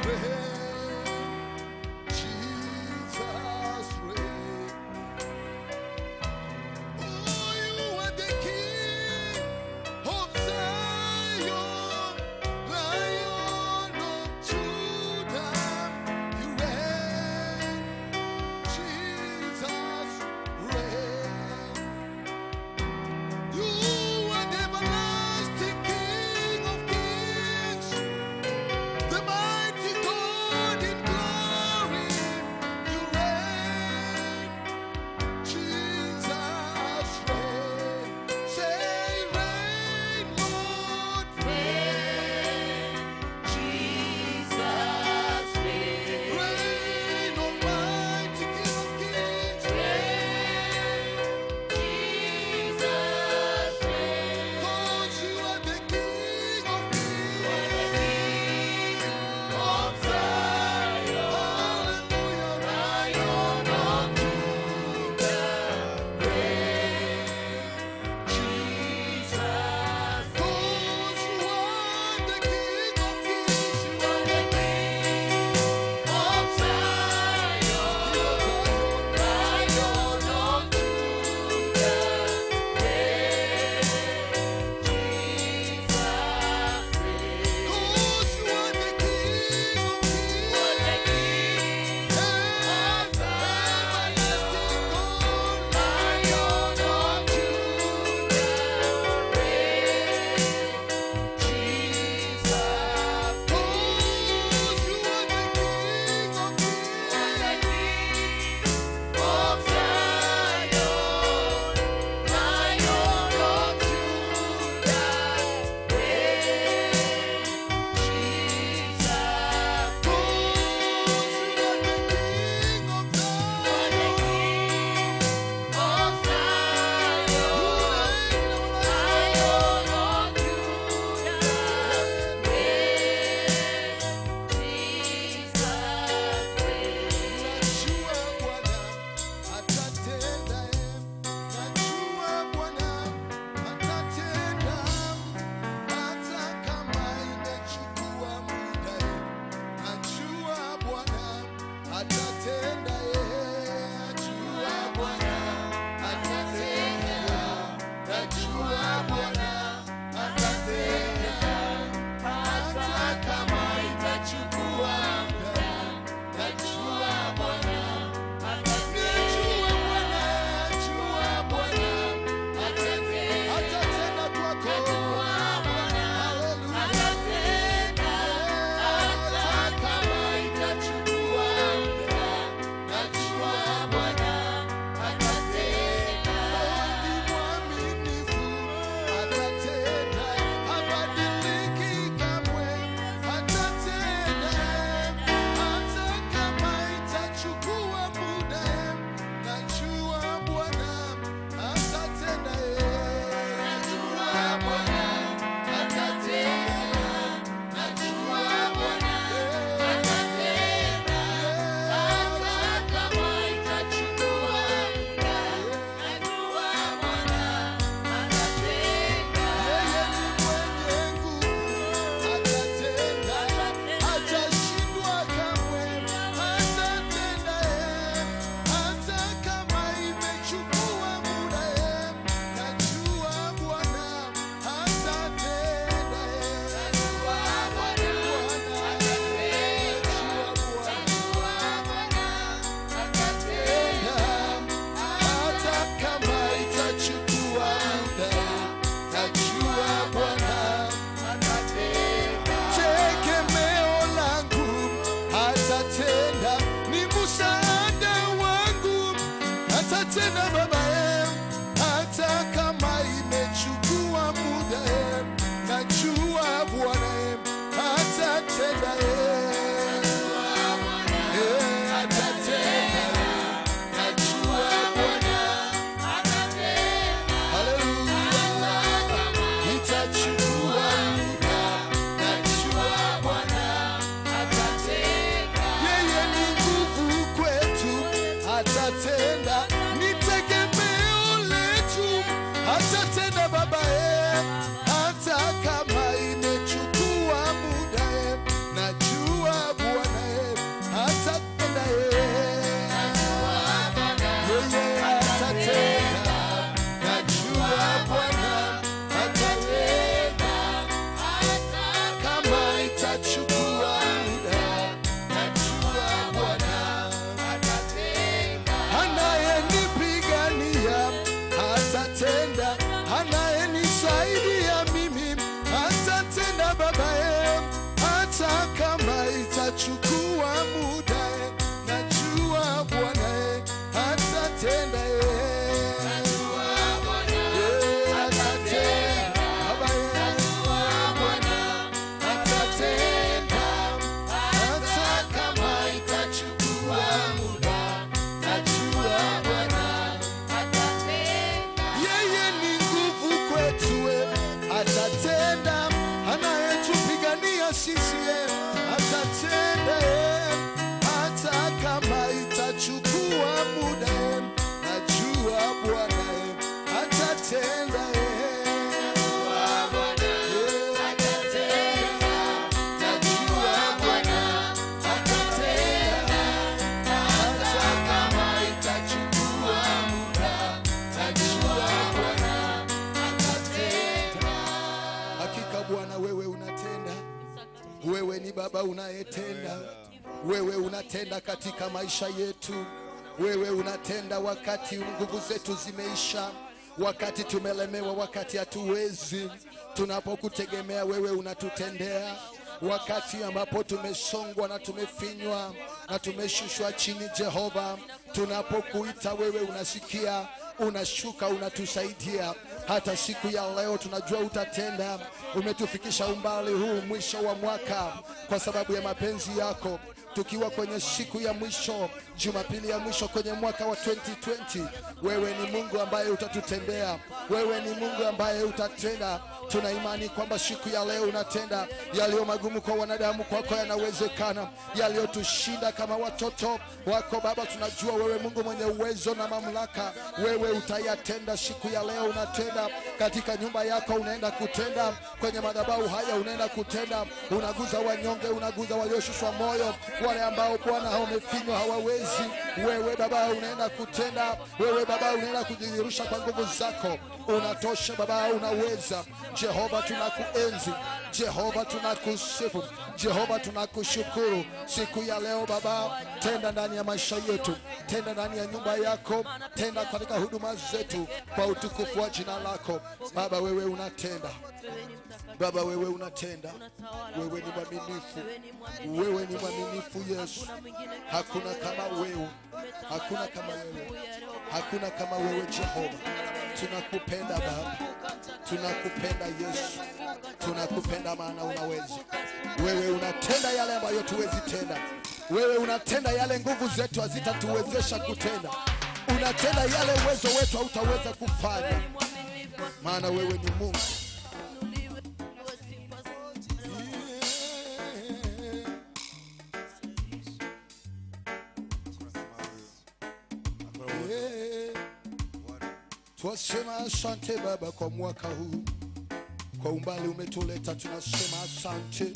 Reign, Jesus reign. Oh, you are the King of Zion, Lion of Judah. You reign, Jesus reign. You are the everlasting King of kings, the mighty God. unayetenda. Wewe unatenda katika maisha yetu. Wewe unatenda wakati nguvu zetu zimeisha, wakati tumelemewa, wakati hatuwezi. Tunapokutegemea wewe unatutendea. Wakati ambapo tumesongwa na tumefinywa na tumeshushwa chini, Jehova, tunapokuita wewe unasikia, unashuka, unatusaidia. Hata siku ya leo tunajua utatenda. Umetufikisha umbali huu mwisho wa mwaka kwa sababu ya mapenzi yako. Tukiwa kwenye siku ya mwisho, Jumapili ya mwisho kwenye mwaka wa 2020, wewe ni Mungu ambaye utatutendea. Wewe ni Mungu ambaye utatenda. Tuna imani kwamba siku ya leo unatenda. Yaliyo magumu kwa wanadamu kwako yanawezekana. Yaliyotushinda kama watoto wako Baba, tunajua wewe Mungu mwenye uwezo na mamlaka, wewe utayatenda. Siku ya leo unatenda katika nyumba yako, unaenda kutenda kwenye madhabahu haya, unaenda kutenda. Unaguza wanyonge, unaguza walioshushwa moyo, wale ambao Bwana wamefinywa hawawezi. Wewe Baba unaenda kutenda. Wewe Baba unaenda kujidhihirisha kwa nguvu zako. Unatosha Baba, unaweza. Jehova tunakuenzi, Jehova tunakusifu, Jehova tunakushukuru siku ya leo. Baba, tenda ndani ya maisha yetu, tenda ndani ya nyumba yako, tenda katika huduma zetu kwa utukufu wa jina lako. Baba wewe unatenda. Baba wewe unatenda. Wewe ni mwaminifu. Wewe ni mwaminifu Yesu. Hakuna kama wewe. Hakuna kama wewe. Hakuna kama wewe Jehova. Tunakupenda Baba. Tunakupenda Yesu. Tunakupenda maana unaweza. Wewe unatenda yale ambayo tuwezi tenda. Wewe unatenda yale nguvu zetu hazitatuwezesha kutenda. Unatenda yale uwezo wetu hautaweza kufanya. Maana wewe ni Mungu. Twasema asante Baba kwa mwaka huu. Kwa umbali umetuleta tunasema asante,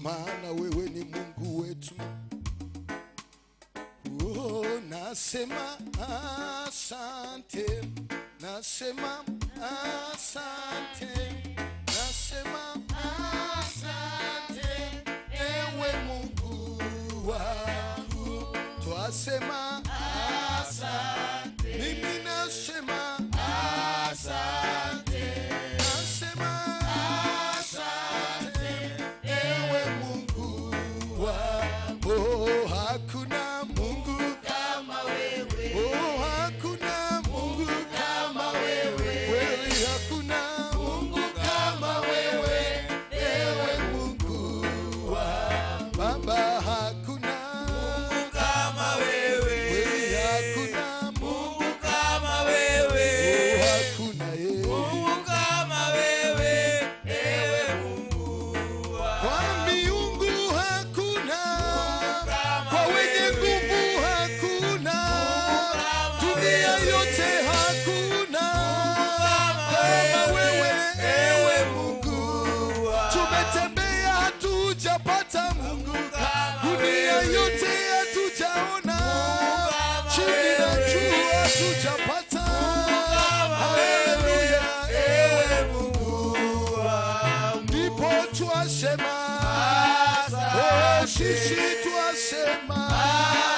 maana wewe ni Mungu wetu. Oh, nasema asante, nasema asante, nasema asante, ewe Mungu wangu. Twasema asante, mimi nasema asante, nasema asante, ewe Mungu wangu. Oh, hakuna Mungu kama wewe. Oh, hakuna Mungu kama wewe. Kweli hakuna Mungu kama wewe, ewe Mungu wangu. Baba, hakuna Mungu kama wewe. Kweli hakuna Mungu kama wewe. Oh, hakuna Mungu kama wewe, ewe Mungu wangu. Kwa miungu hakuna, kama kwa wenye wewe. nguvu hakuna, kama dunia wewe. yote hakuna kama kama wewe, ewe Mungu. Mungu wangu. Tumetembea hatujapata Mungu, kama dunia wewe. yote hatujaona, kama chini na wewe. juu hatujapata. Kama Haleluya, wewe, ewe ewe Mungu wangu. ndipo twasema, Asante. oh, sisi twasema,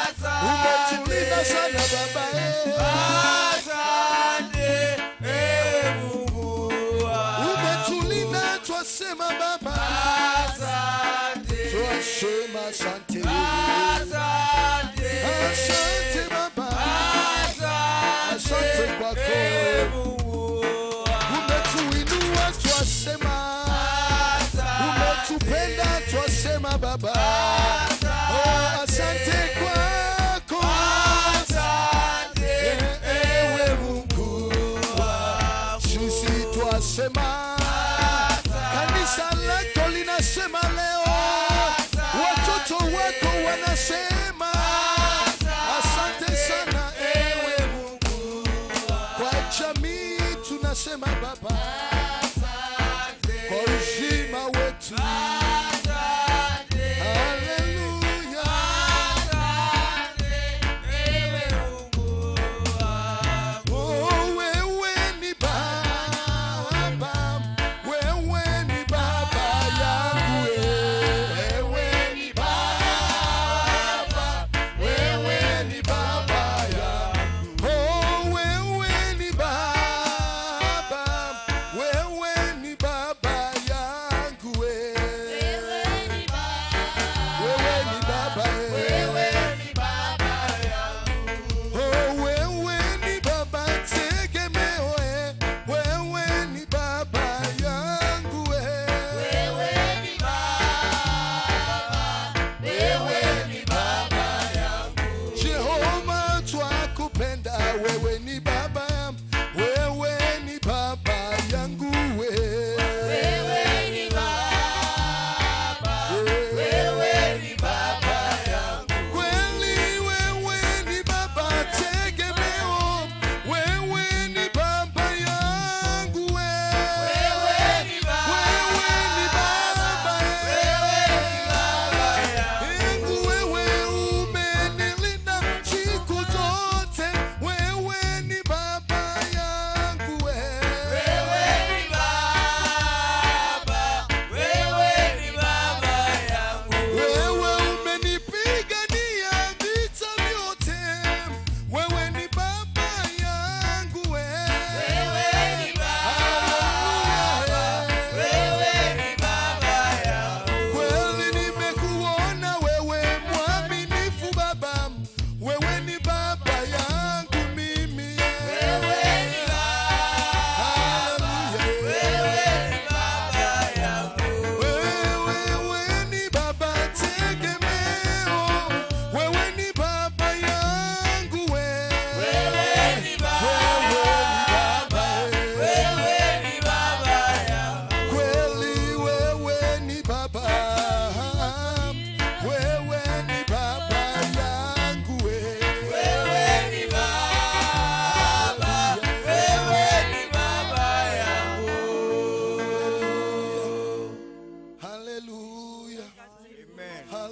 Asante. umetulinda sana Baba, eh. Asante, ewe Mungu wangu. Umetulinda twasema Baba, Asante. twasema asante, Asante. asante Baba, Asante, asante kwako. ewe Mungu wangu. Umetuinua twasema, Asante. umetupenda twasema Baba, oh, asante kwako. Asante, Ewe Mungu wangu. Sisi twasema, kanisa lako linasema leo, watoto wako wanasema asante sana ewe Mungu Kwa jamii tunasema Baba, kwa uzima wetu. Haleluya. Oh, wewe ni Baba, wewe ni Baba yangu, wewe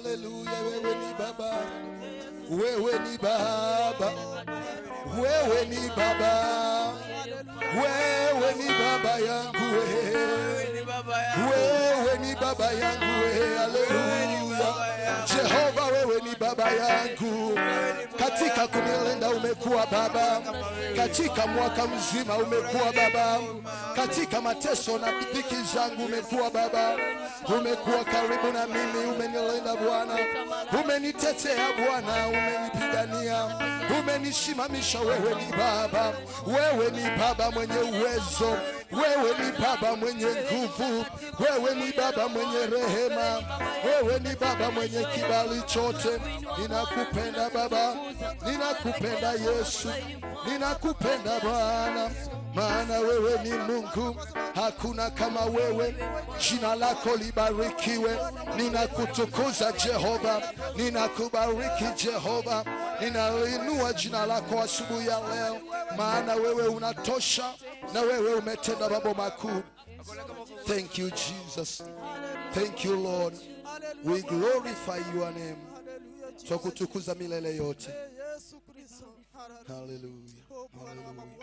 Haleluya, wewe ni Baba, wewe ni Baba, wewe ni Baba, wewe ni Baba yangu, wewe ni Baba yangu, haleluya. Jehova, wewe ni Baba yangu. Katika kunilinda umekuwa Baba, katika mwaka mzima umekuwa Baba, katika mateso na dhiki zangu umekuwa Baba. Umekuwa karibu na mimi, umenilinda Bwana, umenitetea Bwana, umenipigania, umenisimamisha. Wewe ni Baba, wewe ni Baba mwenye uwezo, wewe ni Baba mwenye nguvu, wewe ni Baba mwenye rehema, wewe ni Baba mwenye kibali chote. Ninakupenda Baba, ninakupenda Yesu, ninakupenda Bwana, maana wewe ni Mungu, hakuna kama wewe. Jina lako libarikiwe. Ninakutukuza Jehova, ninakubariki Jehova, ninalinua jina lako asubuhi ya leo, maana wewe unatosha na wewe umetenda mambo makuu. Thank you Jesus, thank you Lord, we glorify your name. Twakutukuza milele yote. Hallelujah. Hallelujah.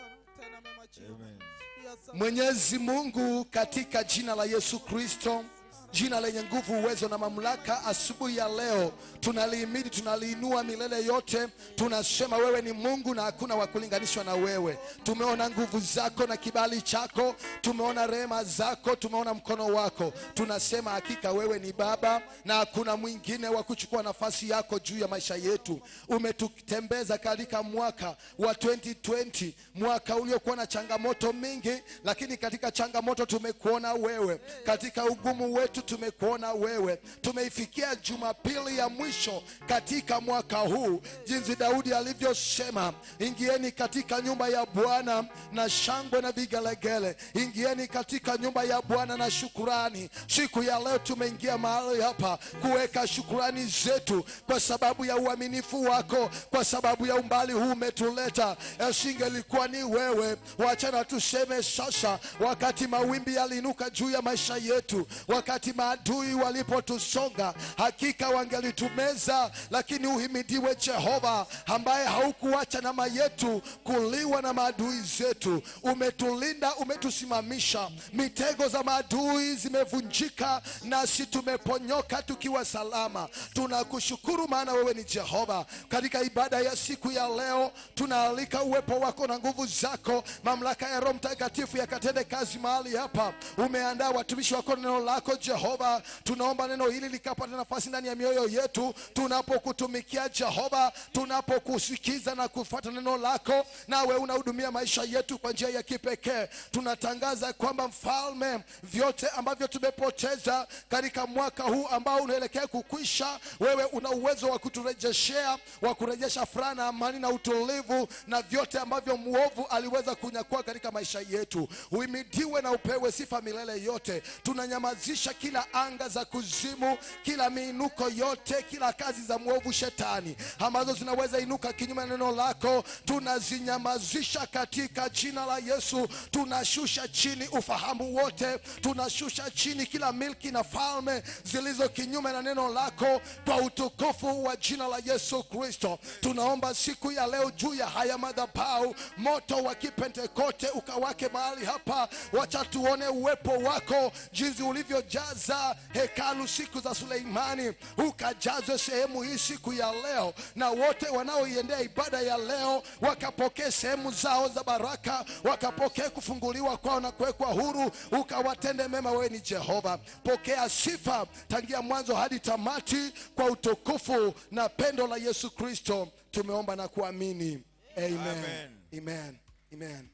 Mwenyezi Mungu, katika jina la Yesu Kristo, jina lenye nguvu, uwezo na mamlaka, asubuhi ya leo tunalihimidi, tunaliinua milele yote. Tunasema wewe ni Mungu na hakuna wa kulinganishwa na wewe. Tumeona nguvu zako na kibali chako, tumeona rehema zako, tumeona mkono wako. Tunasema hakika wewe ni Baba na hakuna mwingine wa kuchukua nafasi yako juu ya maisha yetu. Umetutembeza katika mwaka wa 2020, mwaka uliokuwa na changamoto mingi, lakini katika changamoto tumekuona wewe, katika ugumu wetu tumekuona wewe. Tumeifikia Jumapili ya mwisho katika mwaka huu, jinsi Daudi alivyosema, ingieni katika nyumba ya Bwana na shangwe na vigelegele, ingieni katika nyumba ya Bwana na shukurani. Siku ya leo tumeingia mahali hapa kuweka shukurani zetu kwa sababu ya uaminifu wako, kwa sababu ya umbali huu umetuleta. Isingelikuwa ni wewe, wachana tuseme sasa, wakati mawimbi yaliinuka juu ya maisha yetu, wakati maadui walipotusonga, hakika wangelitumeza, lakini uhimidiwe Jehova, ambaye haukuacha nama yetu kuliwa na maadui zetu. Umetulinda, umetusimamisha, mitego za maadui zimevunjika, nasi tumeponyoka tukiwa salama. Tunakushukuru maana wewe ni Jehova. Katika ibada ya siku ya leo tunaalika uwepo wako na nguvu zako, mamlaka ya Roho Mtakatifu yakatende kazi mahali hapa. Umeandaa watumishi wako neno lako Jehova, tunaomba neno hili likapata nafasi ndani ya mioyo yetu tunapokutumikia Jehova, tunapokusikiza na kufuata neno lako, nawe unahudumia maisha yetu kwa njia ya kipekee. Tunatangaza kwamba Mfalme, vyote ambavyo tumepoteza katika mwaka huu ambao unaelekea kukwisha, wewe una uwezo wa kuturejeshea, wa kurejesha furaha na amani na utulivu na vyote ambavyo muovu aliweza kunyakua katika maisha yetu. Uhimidiwe na upewe sifa milele yote. Tunanyamazisha kila anga za kuzimu, kila miinuko yote, kila kazi za muovu shetani ambazo zinaweza inuka kinyume na neno lako, tunazinyamazisha katika jina la Yesu. Tunashusha chini ufahamu wote, tunashusha chini kila milki na falme zilizo kinyume na neno lako, kwa utukufu wa jina la Yesu Kristo. Tunaomba siku ya leo juu ya haya madhabahu, moto wa Kipentekote ukawake mahali hapa. Wacha tuone uwepo wako jinsi ulivyojaza hekalu siku za Suleimani, ukajazwe sehemu hii siku ya leo, na wote wanaoiendea ibada ya leo wakapokee sehemu zao za baraka, wakapokee kufunguliwa kwao na kuwekwa huru, ukawatende mema. Wewe ni Jehova. Pokea sifa tangia mwanzo hadi tamati, kwa utukufu na pendo la Yesu Kristo tumeomba na kuamini. Amen. Amen. Amen. Amen.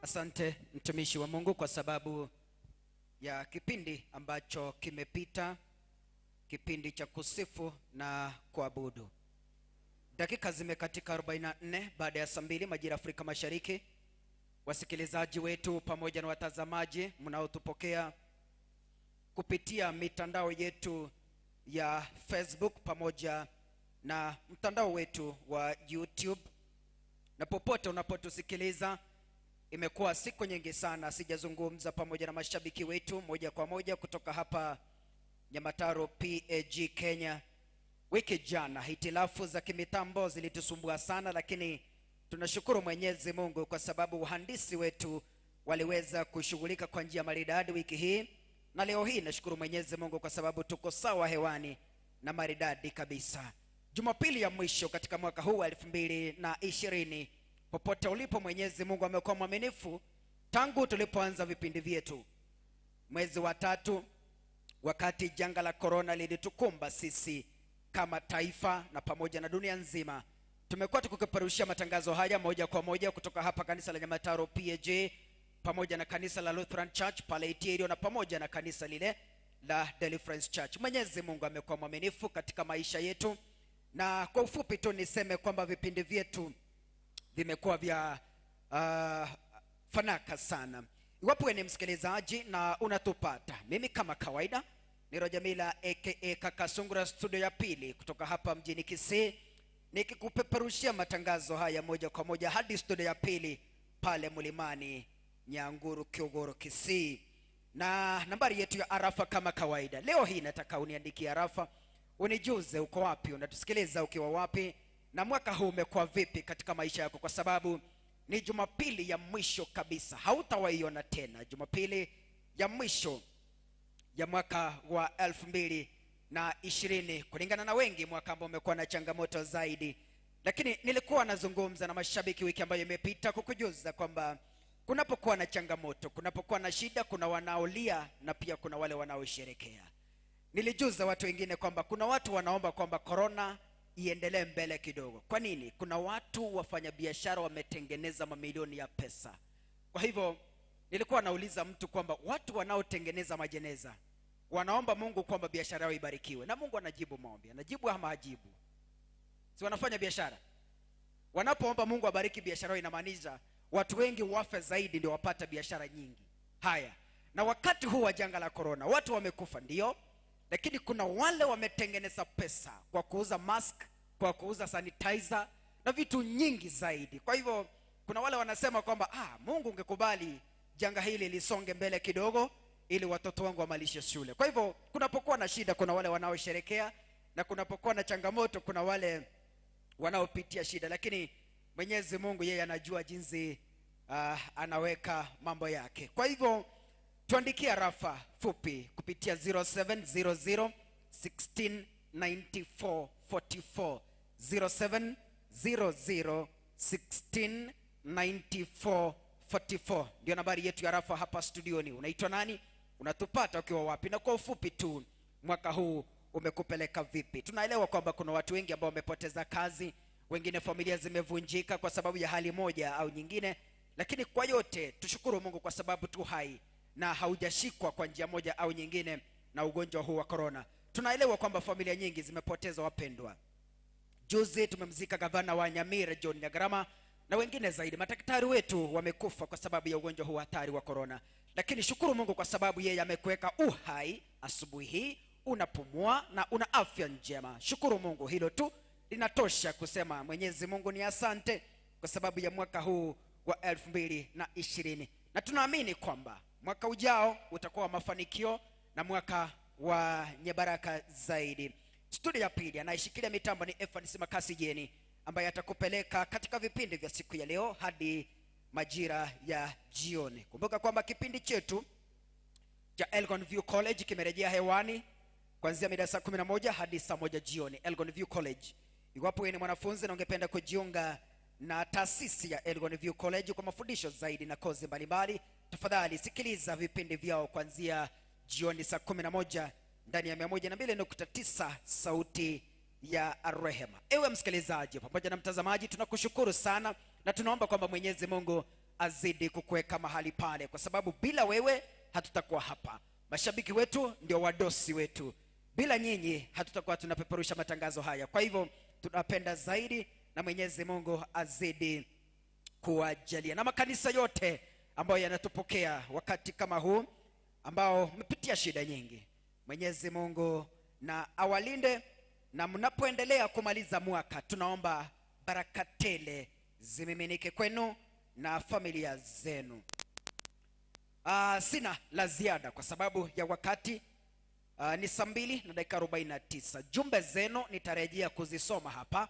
Asante mtumishi wa Mungu kwa sababu ya kipindi ambacho kimepita, kipindi cha kusifu na kuabudu. Dakika zimekatika 44 baada ya saa 2 majira Afrika Mashariki. wasikilizaji wetu pamoja na watazamaji mnaotupokea kupitia mitandao yetu ya Facebook pamoja na mtandao wetu wa YouTube na popote unapotusikiliza. Imekuwa siku nyingi sana sijazungumza pamoja na mashabiki wetu moja kwa moja kutoka hapa Nyamataro PAG Kenya. Wiki jana hitilafu za kimitambo zilitusumbua sana, lakini tunashukuru Mwenyezi Mungu kwa sababu wahandisi wetu waliweza kushughulika kwa njia maridadi wiki hii, na leo hii nashukuru Mwenyezi Mungu kwa sababu tuko sawa hewani na maridadi kabisa. Jumapili ya mwisho katika mwaka huu wa 2020, popote ulipo, Mwenyezi Mungu amekuwa mwaminifu tangu tulipoanza vipindi vyetu mwezi wa 3, wakati janga la corona lilitukumba sisi kama taifa na pamoja na dunia nzima. Tumekuwa tukikupeperushia matangazo haya moja kwa moja kutoka hapa kanisa la Nyamataro PAG pamoja na kanisa la Lutheran Church pale Itirio na pamoja na kanisa lile la Deliverance Church. Mwenyezi Mungu amekuwa mwaminifu katika maisha yetu, na kwa ufupi tu niseme kwamba vipindi vyetu vimekuwa vya fanaka sana. Iwapo ni msikilizaji na unatupata, mimi kama kawaida ni Roger Mila aka Kaka Sungura, studio ya pili kutoka hapa mjini Kisii, nikikupeperushia matangazo haya moja kwa moja hadi studio ya pili pale Mlimani Nyanguru Kiogoro Kisii. Na nambari yetu ya arafa kama kawaida, leo hii nataka uniandikie arafa, unijuze uko wapi, unatusikiliza ukiwa wapi, na mwaka huu umekuwa vipi katika maisha yako, kwa sababu ni Jumapili ya mwisho kabisa, hautawaiona tena Jumapili ya mwisho ya mwaka wa 2020, kulingana na wengi mwaka ambao umekuwa na changamoto zaidi. Lakini nilikuwa nazungumza na mashabiki wiki ambayo imepita kukujuza kwamba kunapokuwa na changamoto, kunapokuwa na shida, kuna wanaolia na pia kuna wale wanaosherekea. Nilijuza watu wengine kwamba kuna watu wanaomba kwamba corona iendelee mbele kidogo. Kwa nini? Kuna watu wafanyabiashara wametengeneza mamilioni ya pesa. Kwa hivyo nilikuwa nauliza mtu kwamba watu wanaotengeneza majeneza wanaomba Mungu kwamba biashara yao ibarikiwe, na Mungu anajibu maombi. Anajibu ama hajibu? Si wanafanya biashara? Wanapoomba Mungu abariki biashara yao, inamaanisha watu wengi wafe zaidi ndio wapata biashara nyingi. Haya, na wakati huu wa janga la corona watu wamekufa ndio, lakini kuna wale wametengeneza pesa kwa kuuza mask, kwa kuuza sanitizer na vitu nyingi zaidi. Kwa hivyo kuna wale wanasema kwamba Mungu ungekubali janga hili lisonge mbele kidogo ili watoto wangu wamalishe shule. Kwa hivyo kunapokuwa na shida kuna wale wanaosherekea, na kunapokuwa na changamoto kuna wale wanaopitia shida. Lakini Mwenyezi Mungu yeye anajua jinsi anaweka mambo yake. Kwa hivyo tuandikie rafa fupi kupitia 0700 16 94 44, 0700 16 94 44 ndio nambari yetu ya rafa hapa studioni. Unaitwa nani? Unatupata ukiwa wapi? Na kwa ufupi tu, mwaka huu umekupeleka vipi? Tunaelewa kwamba kuna watu wengi ambao wamepoteza kazi, wengine familia zimevunjika kwa sababu ya hali moja au nyingine, lakini kwa yote tushukuru Mungu kwa sababu tu hai na haujashikwa kwa njia moja au nyingine na ugonjwa huu wa corona. Tunaelewa kwamba familia nyingi zimepoteza wapendwa. Juzi tumemzika gavana wa Nyamira John Nyagarama na wengine zaidi. Madaktari wetu wamekufa kwa sababu ya ugonjwa huu hatari wa corona. Lakini shukuru Mungu kwa sababu yeye amekuweka uhai asubuhi hii, unapumua na una afya njema. Shukuru Mungu, hilo tu linatosha kusema Mwenyezi Mungu ni asante kwa sababu ya mwaka huu wa 2020. Na tunaamini kwamba mwaka ujao utakuwa mafanikio na mwaka wa baraka zaidi. Studio ya pili anayeshikilia mitambo ni Evans Makasi Jeni, ambaye atakupeleka katika vipindi vya siku ya leo hadi majira ya jioni. Kumbuka kwamba kipindi chetu cha Elgon View College kimerejea hewani kuanzia mida saa 11 hadi saa 1 jioni. Elgon View College. Iwapo wewe ni mwanafunzi na ungependa kujiunga na taasisi ya Elgon View College kwa mafundisho zaidi na kozi mbalimbali, tafadhali sikiliza vipindi vyao kuanzia jioni saa 11 ndani ya 102.9 Sauti ya Rehema. Ewe msikilizaji pamoja na mtazamaji, tunakushukuru sana na tunaomba kwamba Mwenyezi Mungu azidi kukuweka mahali pale, kwa sababu bila wewe hatutakuwa hapa. Mashabiki wetu ndio wadosi wetu. Bila nyinyi hatutakuwa tunapeperusha matangazo haya. Kwa hivyo tunapenda zaidi na Mwenyezi Mungu azidi kuwajalia, na makanisa yote ambayo yanatupokea wakati kama huu ambao mmepitia shida nyingi. Mwenyezi Mungu na awalinde, na mnapoendelea kumaliza mwaka tunaomba baraka tele zimiminike kwenu na familia zenu. Sina la ziada kwa sababu ya wakati. Ni 2:49. Jumbe zenu nitarejea kuzisoma hapa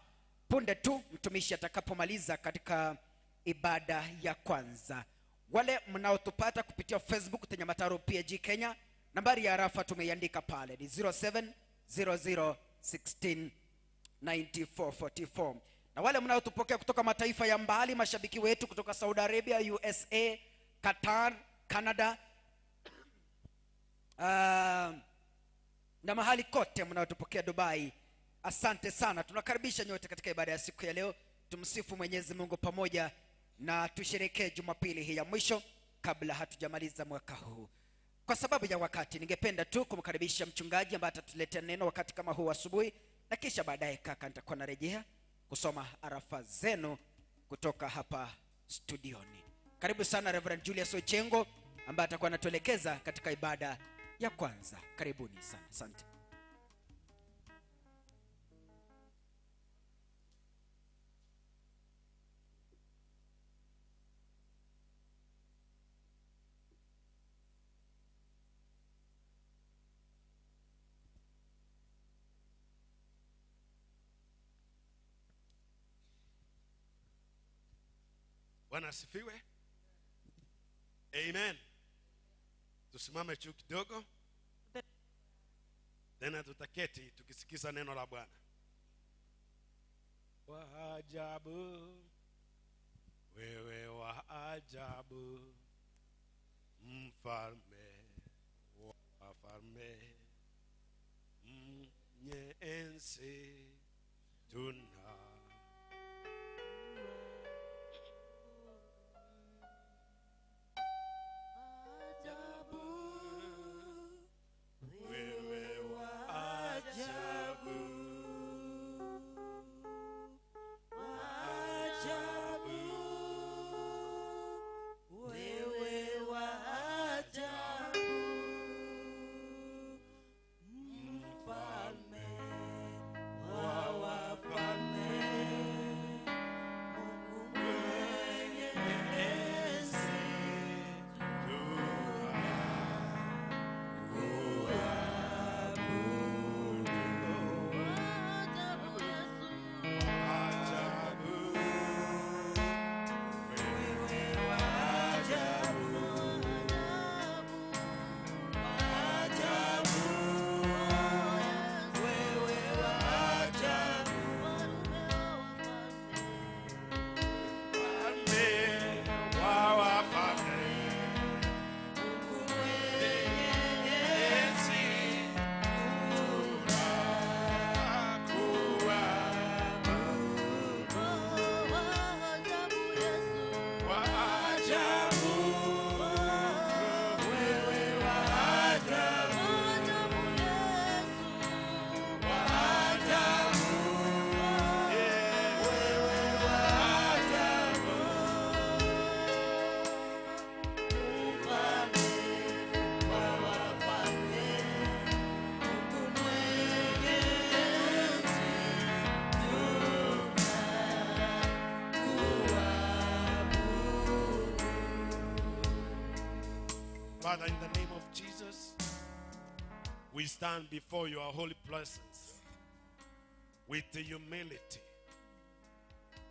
punde tu mtumishi atakapomaliza katika ibada ya kwanza. Wale mnaotupata kupitia Facebook Tenyamataro PAG Kenya, nambari ya rafa tumeiandika pale ni 0700169444. Na wale mnaotupokea kutoka mataifa ya mbali, mashabiki wetu kutoka Saudi Arabia, USA, Qatar, Canada, na mahali kote mnaotupokea Dubai, asante sana. Tunakaribisha nyote katika ibada ya siku ya leo. Tumsifu Mwenyezi Mungu pamoja na tusherehekee Jumapili hii ya mwisho kabla hatujamaliza mwaka huu. Kwa sababu ya wakati, ningependa tu kumkaribisha mchungaji ambaye atatuletea neno wakati kama huu asubuhi, na kisha baadaye kaka nitakuwa narejea kusoma arafa zenu kutoka hapa studioni. Karibu sana Reverend Julius Ochengo ambaye atakuwa anatuelekeza katika ibada ya kwanza. Karibuni sana. Asante. Bwana asifiwe. Amen. Tusimame juu kidogo, tena tutaketi tukisikiza neno la Bwana. Wa ajabu, wewe wa ajabu, mfalme wa wafalme, mwenye enzi, tuna Father, in the name of Jesus, we stand before your holy presence with the humility,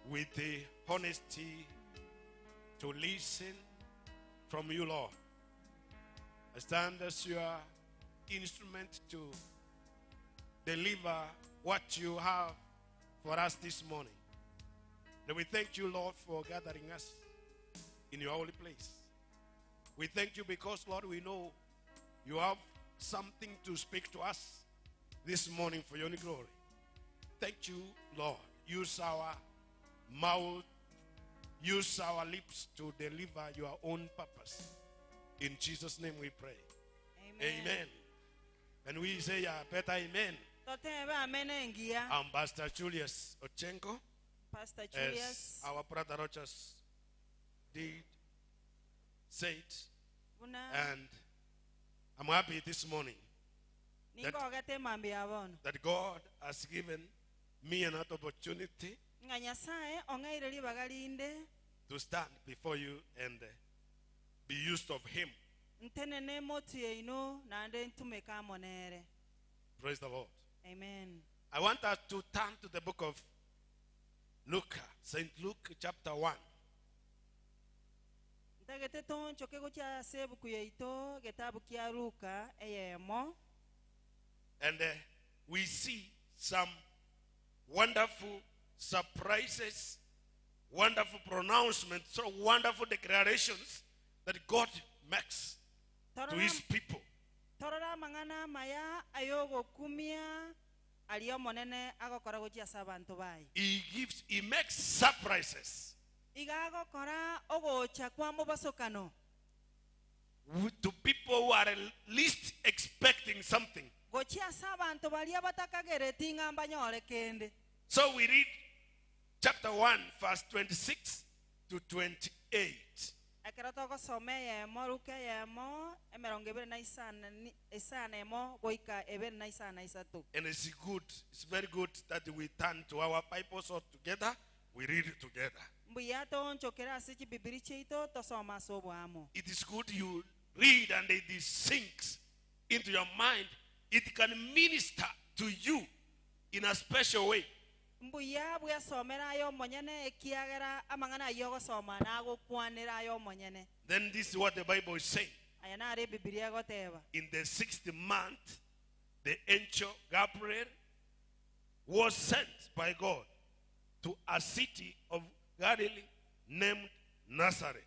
with the honesty to listen from you, Lord. I stand as your instrument to deliver what you have for us this morning. And we thank you, Lord, for gathering us in your holy place. We thank you because, Lord, we know you have something to speak to us this morning for your glory. Thank you, Lord. Use our mouth, use our lips to deliver your own purpose. In Jesus' name we pray. Amen. Amen. And we say a better amen. I'm Pastor Julius Ochengo. Pastor Julius. As our brother Rogers did said, Buna and I'm happy this morning ningogete mambi ya bono. that God has given me another opportunity Ng'a Nyasaye ong'eire ribaga rinde to stand before you and be used of Him. ntenene motu yaino nande ntumeka monere. Praise the Lord. Amen. I want us to turn to the book of Luke, St. Luke chapter 1. Ntagete tonchoke gochia ase ebuku yaito getabu kia Luka eyemo. And we see some wonderful surprises, wonderful pronouncements, so wonderful declarations that God makes to His people. Torora mang'ana maya ayogokumia ario monene agokora gochia ase abanto baye. He makes surprises Iga agokora ogocha kwa mobasokano to people who are least expecting something. Gochia ase abanto baria batakagereti ng'a mbanyore kende. So we read chapter 1, verse 26 to 28. Ekero togosoma eyemo Luka eyemo emerongo ebere na isana ni- isana emo goika ebere na isana isato. And it's good, it's very good that we turn to our Bibles all together, we read it together. Mbuya tonchokera ase chibibiri chiaito tosoma ase obwamo. It is good you read and it sinks into your mind. It can minister to you in a special way. Mbuya bwesomera ayo omonyene ekiagera amang'ana aywo ogosoma nagokwanera ayo omonyene. Then this is what the Bible is saying. Aya nare ebibiri egoteba. In the 6th month, the angel Gabriel was sent by God to a city of Galilee named Nazareth.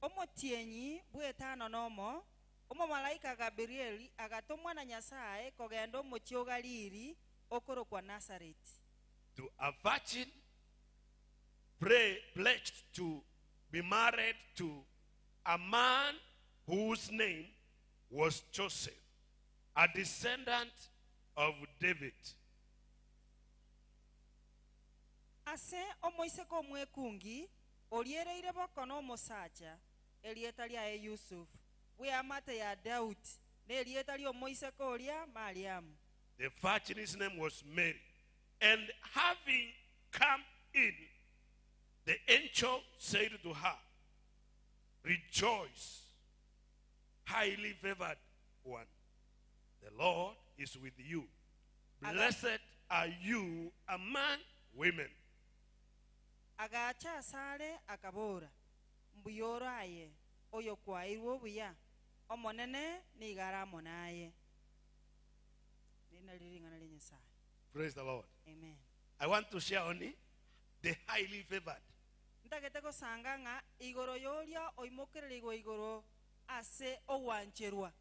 Omotienyi bwetano nomo omomalaika Gabrieli agatomwa na Nyasaye kogenda omochi o Galili okorokwa Nazareti. To a virgin pledged to be married to a man whose name was Joseph, a descendant of David. Ase omoiseke omwekungi oriereire boko na omosacha erieta riaye Yusuf bweamate ya Daudi na erieta ria omoiseke oria Mariamu. The virgin's name was Mary. And having come in, the angel said to her, "Rejoice, highly favored one. The Lord is with you. Blessed are you among women." Agacha asare akabora mbuyoro aye oyo kwairwe obuya omonene nigara amonaye. Nina riring'ana ria Nyasaye. Praise the Lord. Amen. I want to share only the highly favored. Ntagete gosanga ng'a igoro yoria oimokererigwe igoro ase ogwancherwa.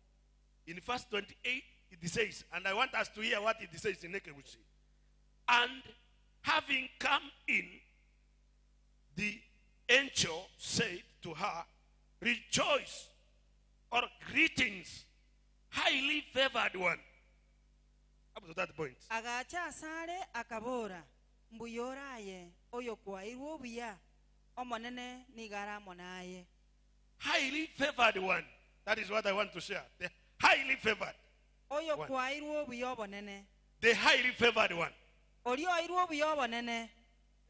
In verse 28 it says, and I want us to hear what it says in Ekewusi. And having come in, the angel said to her, "Rejoice," or greetings, highly favored one. Up to that point. Agacha asare akabora mbuyora aye oyo kwairwe obuya omonene nigara amonaye. Highly favored one. That is what I want to share. The highly favored. Oyo One. kwairwe obuya obonene. The highly favored one. Ori oirwe obuya obonene.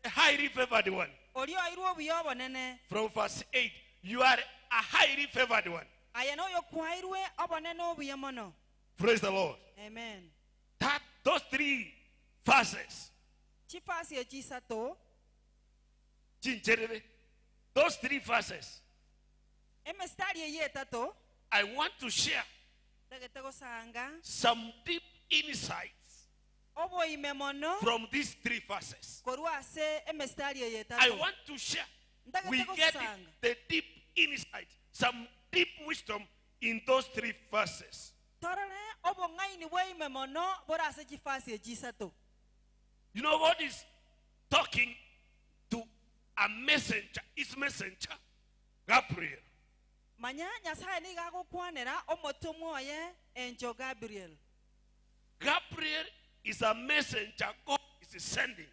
The highly favored one. Ori oirwe obuya obonene. From verse 8, you are a highly favored one. Aya noyo kwairwe obonene obuya mono. Praise the Lord. Amen. That those three verses. Chifasi echisato. Chincherere. Those three verses. Emestari eyetato. I want to share Ntagete gosanga some deep insights oboime mono from these three verses. korwa ase emestari eyetato. I want to share. Ntagete We get gosanga the deep insight, some deep wisdom in those three verses. Torore obong'aini bwaime mono bore ase chifasi echisato. You know, God is talking to a messenger, his messenger, Gabriel. Manya Nyasaye niga agokwanera omotomwa oye enjo Gabriel. Gabriel is a messenger God is sending.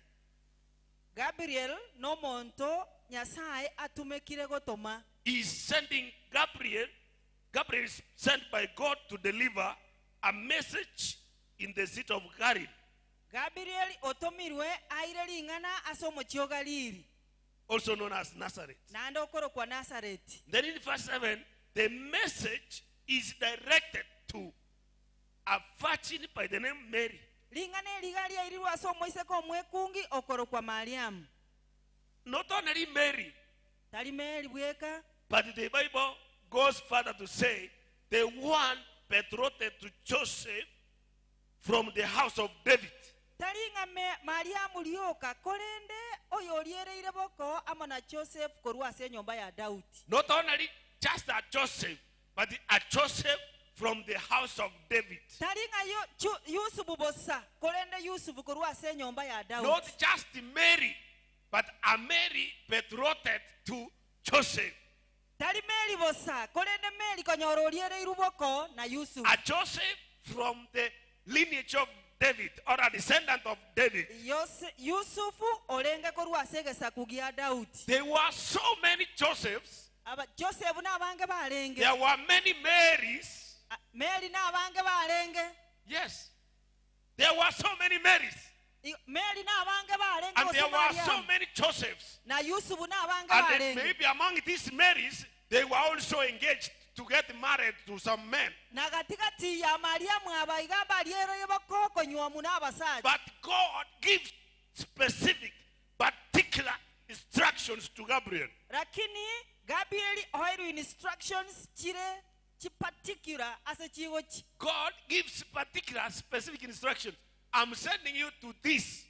Gabriel nomonto Nyasaye atumekire gotoma. He is sending Gabriel. Gabriel is sent by God to deliver a message in the city of Galilee. Gabriel otomirwe aire ring'ana ase omochi o Galili, also known as Nazareth. Naende okorokwa Nazareth. Then in verse 7, the message is directed to a virgin by the name Mary. Ring'ana eriga riairirwe ase omoiseke omwekungi okorokwa Mariamu. Not only Mary, Tari Mary bweka, but the Bible goes further to say the one betrothed to Joseph from the house of David. Tari ng'a Mariamu rioka korende oyo oriereire boko amo na Joseph korwa ase enyomba ya Daudi. Not only just a Joseph, but a Joseph from the house of David. Tari ng'a Yusufu bosa korende Yusufu korwa ase enyomba ya Daudi. Not just Mary, but a Mary betrothed to Joseph. Tari Mary bosa korende Mary konyora oriereire boko na Yusufu. A Joseph from the lineage of David, or a descendant of David. Yusufu orenge korwa ase egesaku gia Daudi. There were so many Josephs. Joseph n'abange barenge. There were many Marys. Mary n'abange barenge. Yes. There were so many Marys. Mary n'abange barenge. And there were so many Josephs. Na Yusufu n'abange And then barenge. maybe among these Marys, they were also engaged to get married to some men. Na katikati ya Mariamu abaiga bariereire boko konyuomu n'abasaja. But God gives specific, particular instructions to Gabriel. Lakini Gabriel oiru instructions chire chi particular ase chigochi. God gives particular, specific instructions. I'm sending you to this.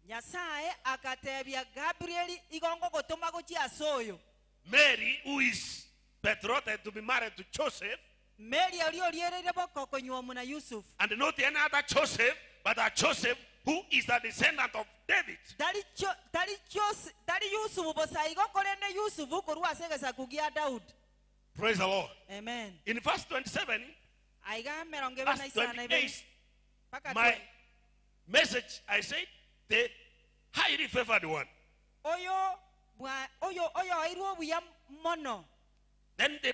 Nyasaye akatebia Gabriel igongo gotoma gochi asoyo. Mary, who is betrothed to be married to Joseph. Mary oriereire boko konyuomu na Yusuf. And not any other Joseph, but a Joseph who is a descendant of David. Tari Yusufu bosa igo korende Yusufu korwa ase egesaku gia Daudi. Praise the Lord. Amen. In verse 27, Aiga merongo ebere na verse isano na ibere. 28, Paka my message, I said, the highly favored one. Oyo oyo oirwe obuya mono. Then the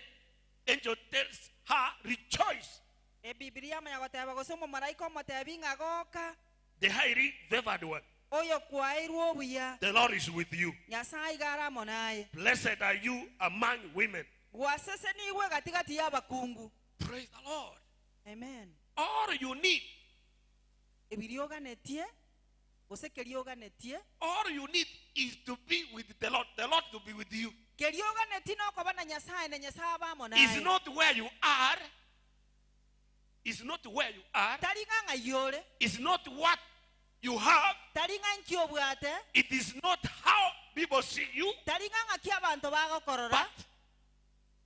angel tells her, rejoice. Ebibilia manya goteba gose omomaraika omotebi ng'a goka. The highly favored one. Oyo kwairwe obuya. The Lord is with you. Nyasaye iga are amo naye. Blessed are you among women. Gwaseseniwe katikati y'abakungu. Praise the Lord. Amen. All you need. Ebirioganetie gose kerioganetie. All you need is to be with the Lord. The Lord to be with you. Kerioganetie nokoba na Nyasaye na Nyasaye abe amo naye. It's not where you are. It's not where you are. Tari ng'a ng'ai ore. It's not what you have. Tari ng'a nki obwate. It is not how people see you. Tari ng'a ng'aki abanto bagokorora. But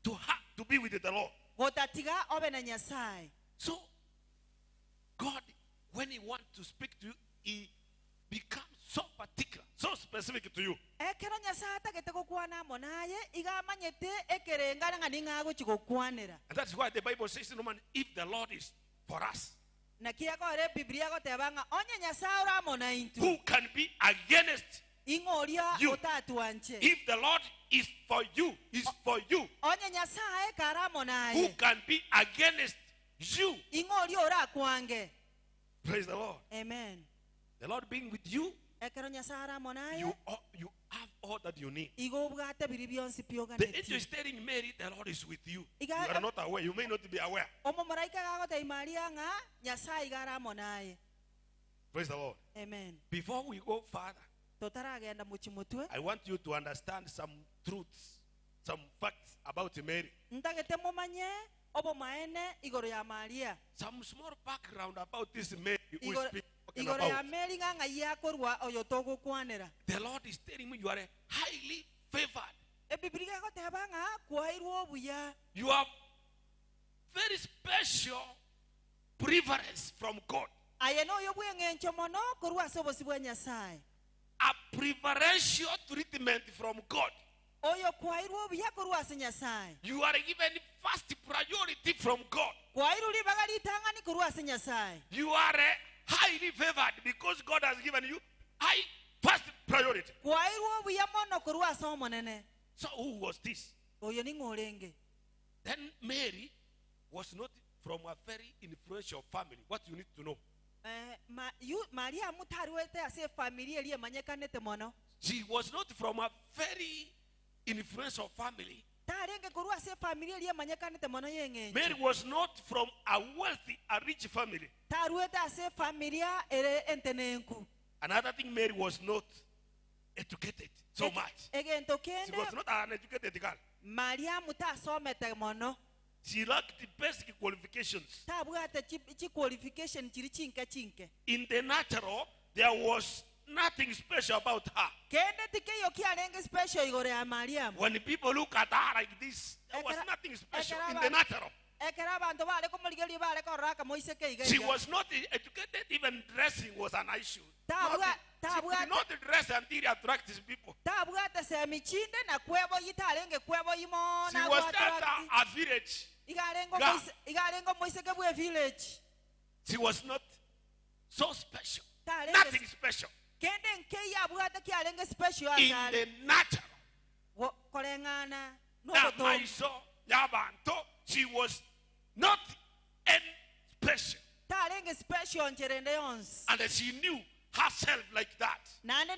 to have to be with the Lord. Gotatiga obe na Nyasaye. So God, when he wants to speak to you, he becomes so particular, so specific to you. Ekero Nyasaye atagete gokwana amo naye, iga amanyete ekerengana ng'a ning'a agochi gokwanera. And that's why the Bible says, no man, if the Lord is for us, Naki akore Biblia goteba ng'a onye Nyasaye ore amo naintwe, who can be against ing'oria you? otatwanche. If the Lord is for you, is for you, Onye Nyasaye kare amo who naye, can be against you? ing'oria orakwange. Praise the Lord. Amen. The Lord being with you, Ekero Nyasaye are amo naye, you have all that you need. igo obwate biri bionsi The angel pioganetie. is telling Mary, the Lord is with you. You Iga- are not aware. You may not be aware. Omomaraika gagotebia Maria ng'a Nyasaye iga are amo naye. Praise the Lord. Amen. Before we go further, Totaragenda mochi motwe, I want you to understand some truths, some facts about Mary. ntagete momanye obomaene igoro ya Maria. Some small background about this Mary who is speaking Igoro ya about. Mary ng'a ng'ai akorwa oyo togokwanera. The Lord is telling me you are highly favored. Ebibilia egoteba ng'a kwairwe obuya. You are very special preference from God. Aye noyo bweng'encho mono korwa ase obosi bwa Nyasaye. A preferential treatment from God. Oyo kwairwe obuya korwa ase Nyasaye. You are given first priority from God. Kwairwe ribaga ritang'ani korwa ase Nyasaye. You are highly favored because God has given you high First priority. So who was this? Then Mary was not from a very influential family. What you need to know. She was not from a very influential family. Mary was not from a wealthy, a rich family. Another thing, Mary was not educated so much. She was not an educated girl. She lacked the basic qualifications. In the natural, there was nothing special about her. When people look at her like this, there was nothing special in the natural. She was not educated, even dressing was an issue. She could not dress until attracted people. She was just a village girl. She was not so special. Nothing special. In the natural. She was not any special. And she knew herself like that. And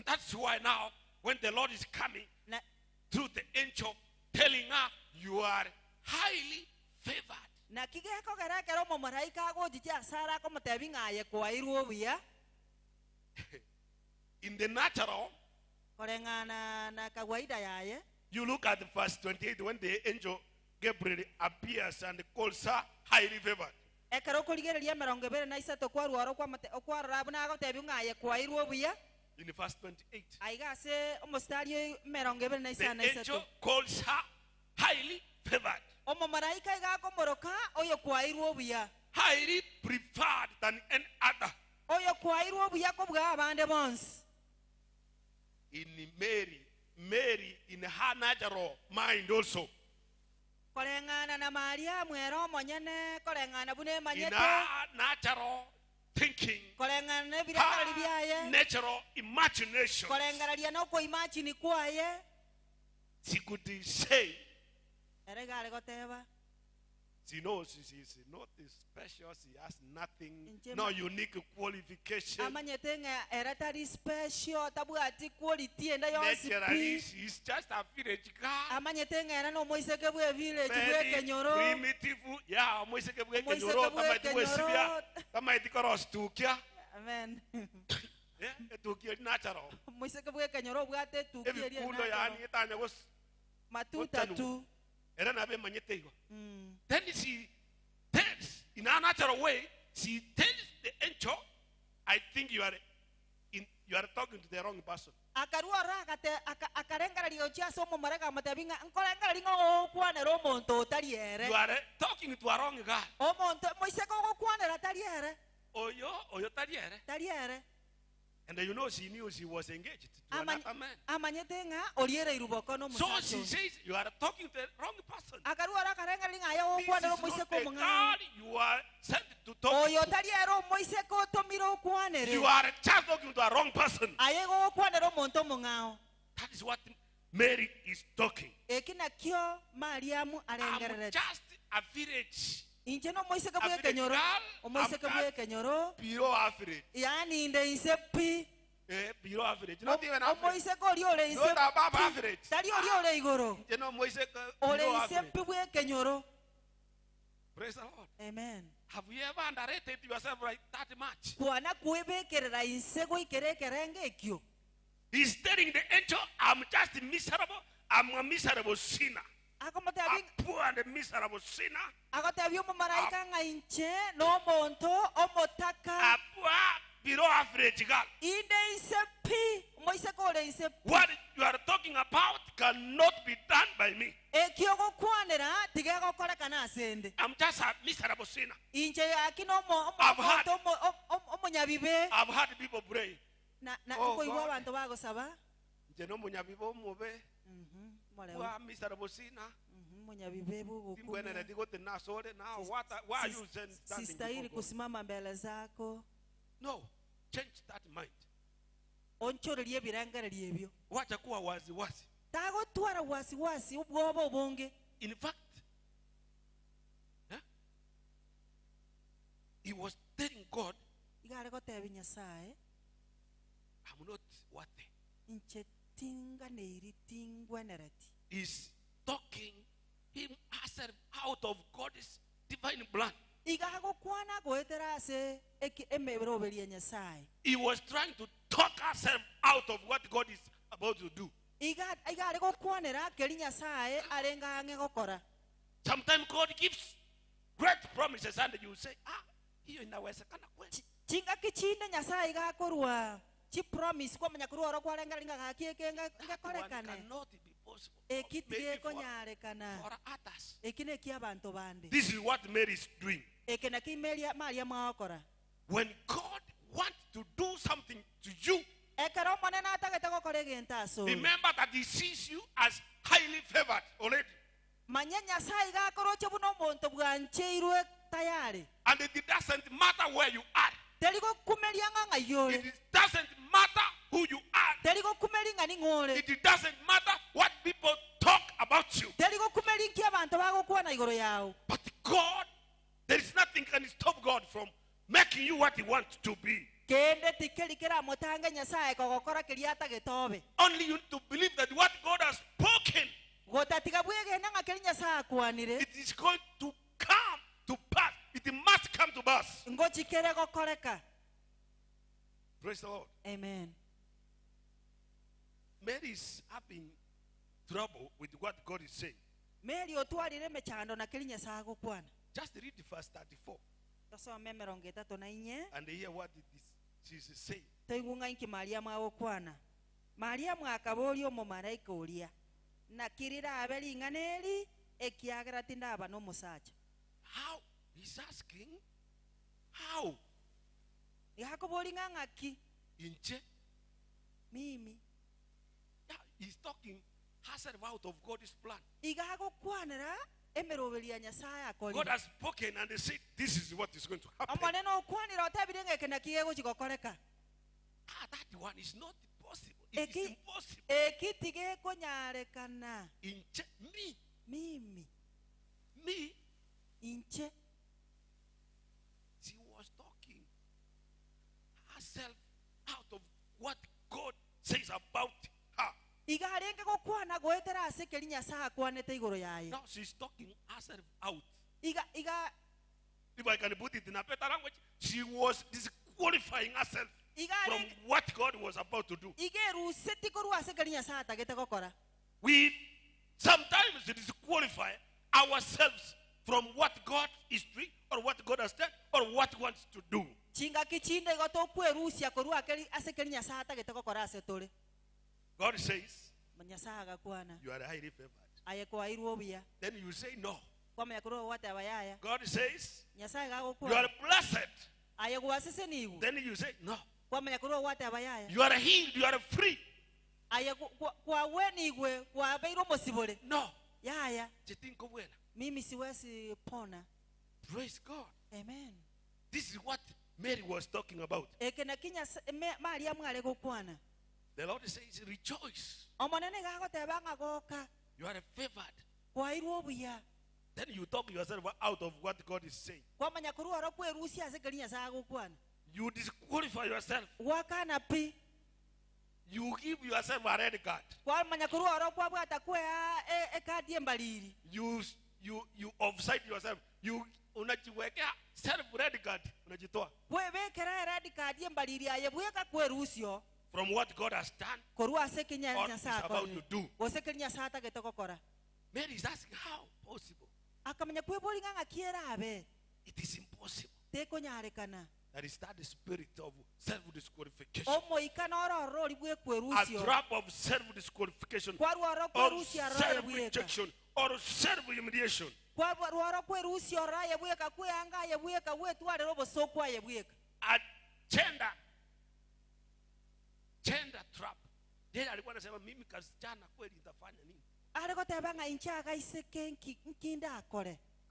that's why now, when the Lord is coming through the angel, telling her, you are highly favored. In the natural, you look at verse 28 when the angel Gabriel appears and calls her highly favored. In verse 28, the angel calls her highly favored, highly preferred than any other. In Mary, in her natural mind also, in her natural thinking, her natural imagination, she could say, she knows she is not special, she has nothing, no unique qualification. Naturally, she is just a village girl. Very primitive. Yeah, Amen. Natural. Then she tells, in a natural way, she tells the angel, I think you are talking to the wrong person. You are talking to a wrong guy. Oyo tariere. And you know she knew she was engaged to another man. So she says, you are talking to the wrong person. This is not the God you are sent to talk to. You are just talking to a wrong person. That is what Mary is talking. I'm just a village. A village girl, I'm below average. Below average. Not even average. Not above average. You know, below average. Praise the Lord. Amen. Have you ever underrated yourself like that much? He's telling the angel, I'm just miserable. I'm a miserable sinner. A poor and a miserable sinner. A poor, below average girl. What you are talking about cannot be done by me. I'm just a miserable sinner. I've had people pray. Oh, God. No, change that mind. Onchorerie birengererie ebyo. Wacha kuwa wazi wazi. Tagotwara wasiwasi ubwoba obonge. In fact, he was telling God, Igare gotebia Nyasaye, I'm not worthy. Inche tinganeiri tingwenereti. He's talking him herself out of God's divine plan. Igagokwana goetera ase emeroberie Nyasaye. He was trying to talk herself out of what God is about to do. Igare gokwanera keri Nyasaye arenga ang'e gokora. Sometimes God gives great promises and you say, hiyo inawezekana kweli. Chingaki chinde Nyasaye igakorwa chi promise kwamanya kurwa kwarenga ringa gakieke ngakorekane. Cannot be possible. Ekitige konyarekana. For others. Ekine kia bantu bande. This is what Mary is doing. Ekena ki Maria mwakora. When God wants to do something to you, Ekero monene atagete gokora egento ase. Remember that he sees you as highly favored already. Manye Nyasaye gakoroche buno omonto bwancheirwe tayari. And it doesn't matter where you are. Terigo kumeria ng'a yore. It doesn't matter who you are. Terigo kumeri ng'a ning'ore. It doesn't matter what people talk about you. Terigo kumeri nki abantu bagokwana igoro yao. But God, there is nothing can stop God from making you what he wants to be. Kende tikeri kera motanga Nyasaye kogokora keria atagetobe. Only you need to believe that what God has spoken, Gotatiga bwegena ng'a keri Nyasaye akwanire, it is going to come to pass. It must come to pass. Ngochikere gokoreka. Praise the Lord. Amen. Mary is having trouble with what God is saying. Mary otwarire mechando na keri Nyasaye agokwana. Just read the verse 34. Tosome 34. And hear what it is she's saying. Toigunga inki Mariamu agokwana. Mariamu akaboria omomaraika oria, nakirira abe ring'ana eri ekiagera tindaba nomosacha. How? He's asking, how? Igakobori ng'aki? Inche? Mimi. Yeah, he's talking herself out of God's plan. Igagokwanera emeroberia Nyasaye akori. God has spoken and they said this is what is going to happen. Omonene okwanira otebire ng'eke naki egochigokoreka. That one is not possible. It is impossible. Ekitige konyarekana. Inche, me. Mimi. Me. Inche. She was talking herself out of what God says about her. Igarenge gokwana goetera ase keri Nyasaye akwanete igoro yaye. Now she's talking herself out. Iga If I can put it in a better language, she was disqualifying herself from what God was about to do. We sometimes disqualify ourselves from what God is doing or what God has done or what wants to do. God says, you are highly favored. Then you say no. God says, you are blessed. Then you say no. You are healed, you are free. No. Mimi siwezi pona. Praise God. Amen. This is what Mary was talking about. The Lord says, rejoice. You are favored. Then you talk yourself out of what God is saying. You disqualify yourself. You give yourself a red card. You offside yourself. You unajiwekea self red card. Unajitoa. From what God has done or is about to do. Mary is asking, how possible? It is impossible. That is that the spirit of self-disqualification. A trap of self-disqualification or self-rejection or self-humiliation. A gender trap. Yeye alikuwa anasema mimi kasichana kweli nitafanya nini?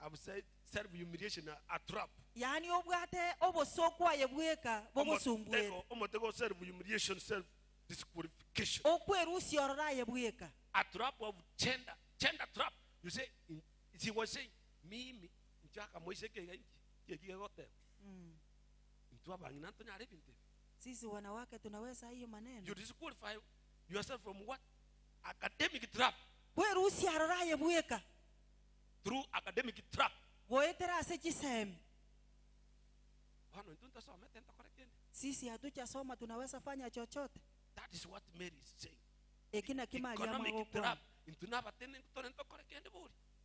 I've said self-humiliation a trap. Yani obwate obosokwa yebweka bobosumbwe. Omotego self-humiliation, self disqualification. A trap of gender trap. You say, she was saying, mimi njaka moiseke gote. Sisi wanawake tunaweza hiyo maneno. You disqualify yourself from what? Academic trap. Through academic trap. Sisi hatujasoma tunaweza fanya chochote. That is what Mary is saying. Economic trap.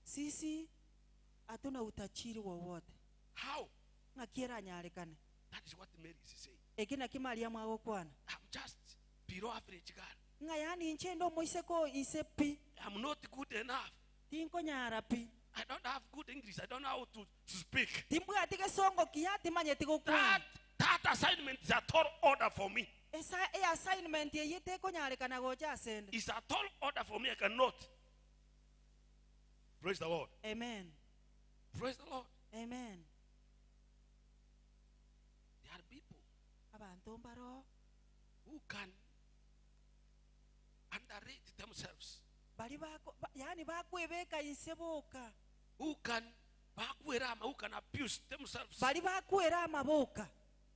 Sisi hatuna utajiri wowote. How? That is what Mary is saying. I'm just below average girl. I'm not good enough. I don't have good English. I don't know how to speak. That assignment is a tall order for me. It's a tall order for me. I cannot. Praise the Lord. Amen. Praise the Lord. Amen. There are people who can underrate themselves. Who can abuse themselves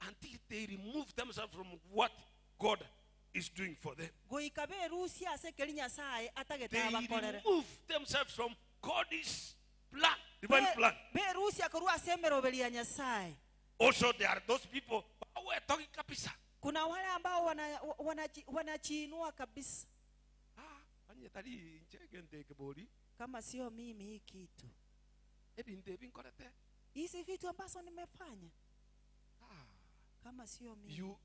until they remove themselves from what God is doing for them. They remove themselves from God's plan, divine plan. Also, there are those people who are talking kabisa. Kuna wale ambao wanajiinua kabisa. Kama sio mimi hii kitu. Hizi vitu ambazo nimefanya. Kama sio mimi. You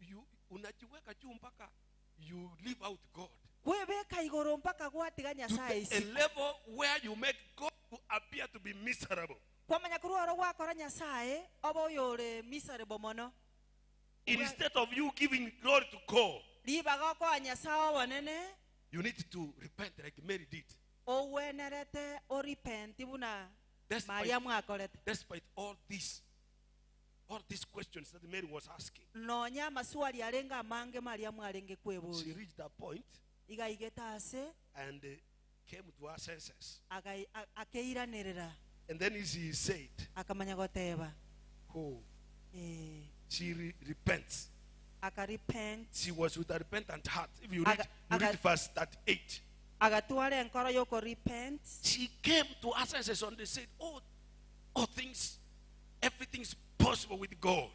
unajiweka juu mpaka you leave out God. Weweka igoro mpaka gwatiga Nyasaye. A level where you make God to appear to be miserable. Kwa manyakuruoro gwakora Nyasaye obo yore miserable mono. Instead of you giving glory to God, you need to repent like Mary did. Despite all these questions that Mary was asking, she reached a point and came to her senses. And then she said, oh, she repents. She was with a repentant heart. If you read, verse 38. She came to her senses and they said, oh, all things, everything's possible with God.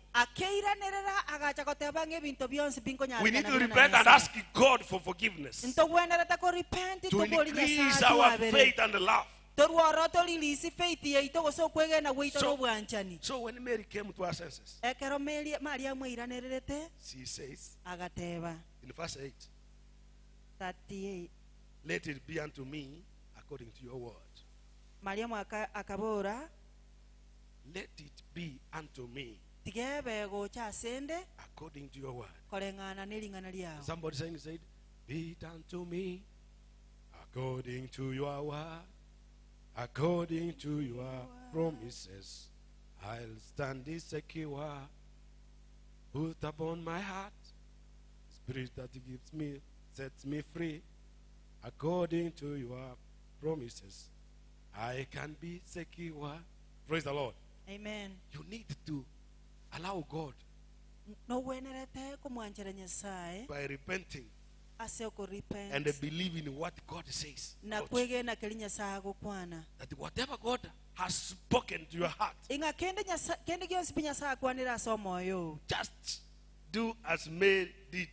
We need to repent and ask God for forgiveness. To increase our faith and love. So when Mary came to her senses, she says in verse 8, 38, let it be unto me according to your word. Let it be unto me according to your word. Somebody saying, said, be it unto me according to your word. According to your promises, I'll stand secure. Put upon my heart, spirit that gives me, sets me free. According to your promises, I can be secure. Praise the Lord. Amen. You need to allow God by repenting and believe in what God says. That whatever God has spoken to your heart, just do as Mary did.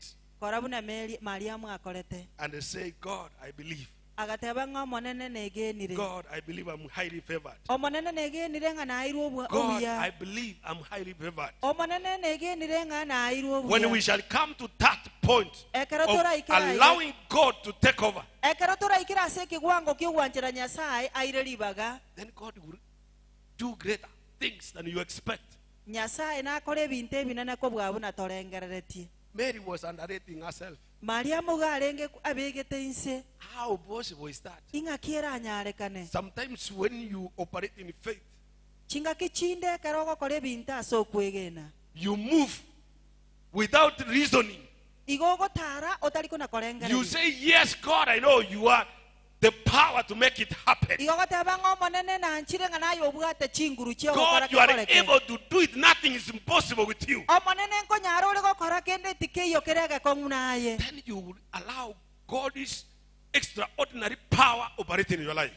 And say, God, I believe. God, I believe I'm highly favored. God, I believe I'm highly favored. When we shall come to that point of allowing God to take over, then God will do greater things than you expect. Mary was underrating herself. How possible is that? Sometimes when you operate in faith, you move without reasoning. You say, yes, God, I know you are the power to make it happen. God, you are able to do it. Nothing is impossible with you. Then you will allow God's extraordinary power operating in your life.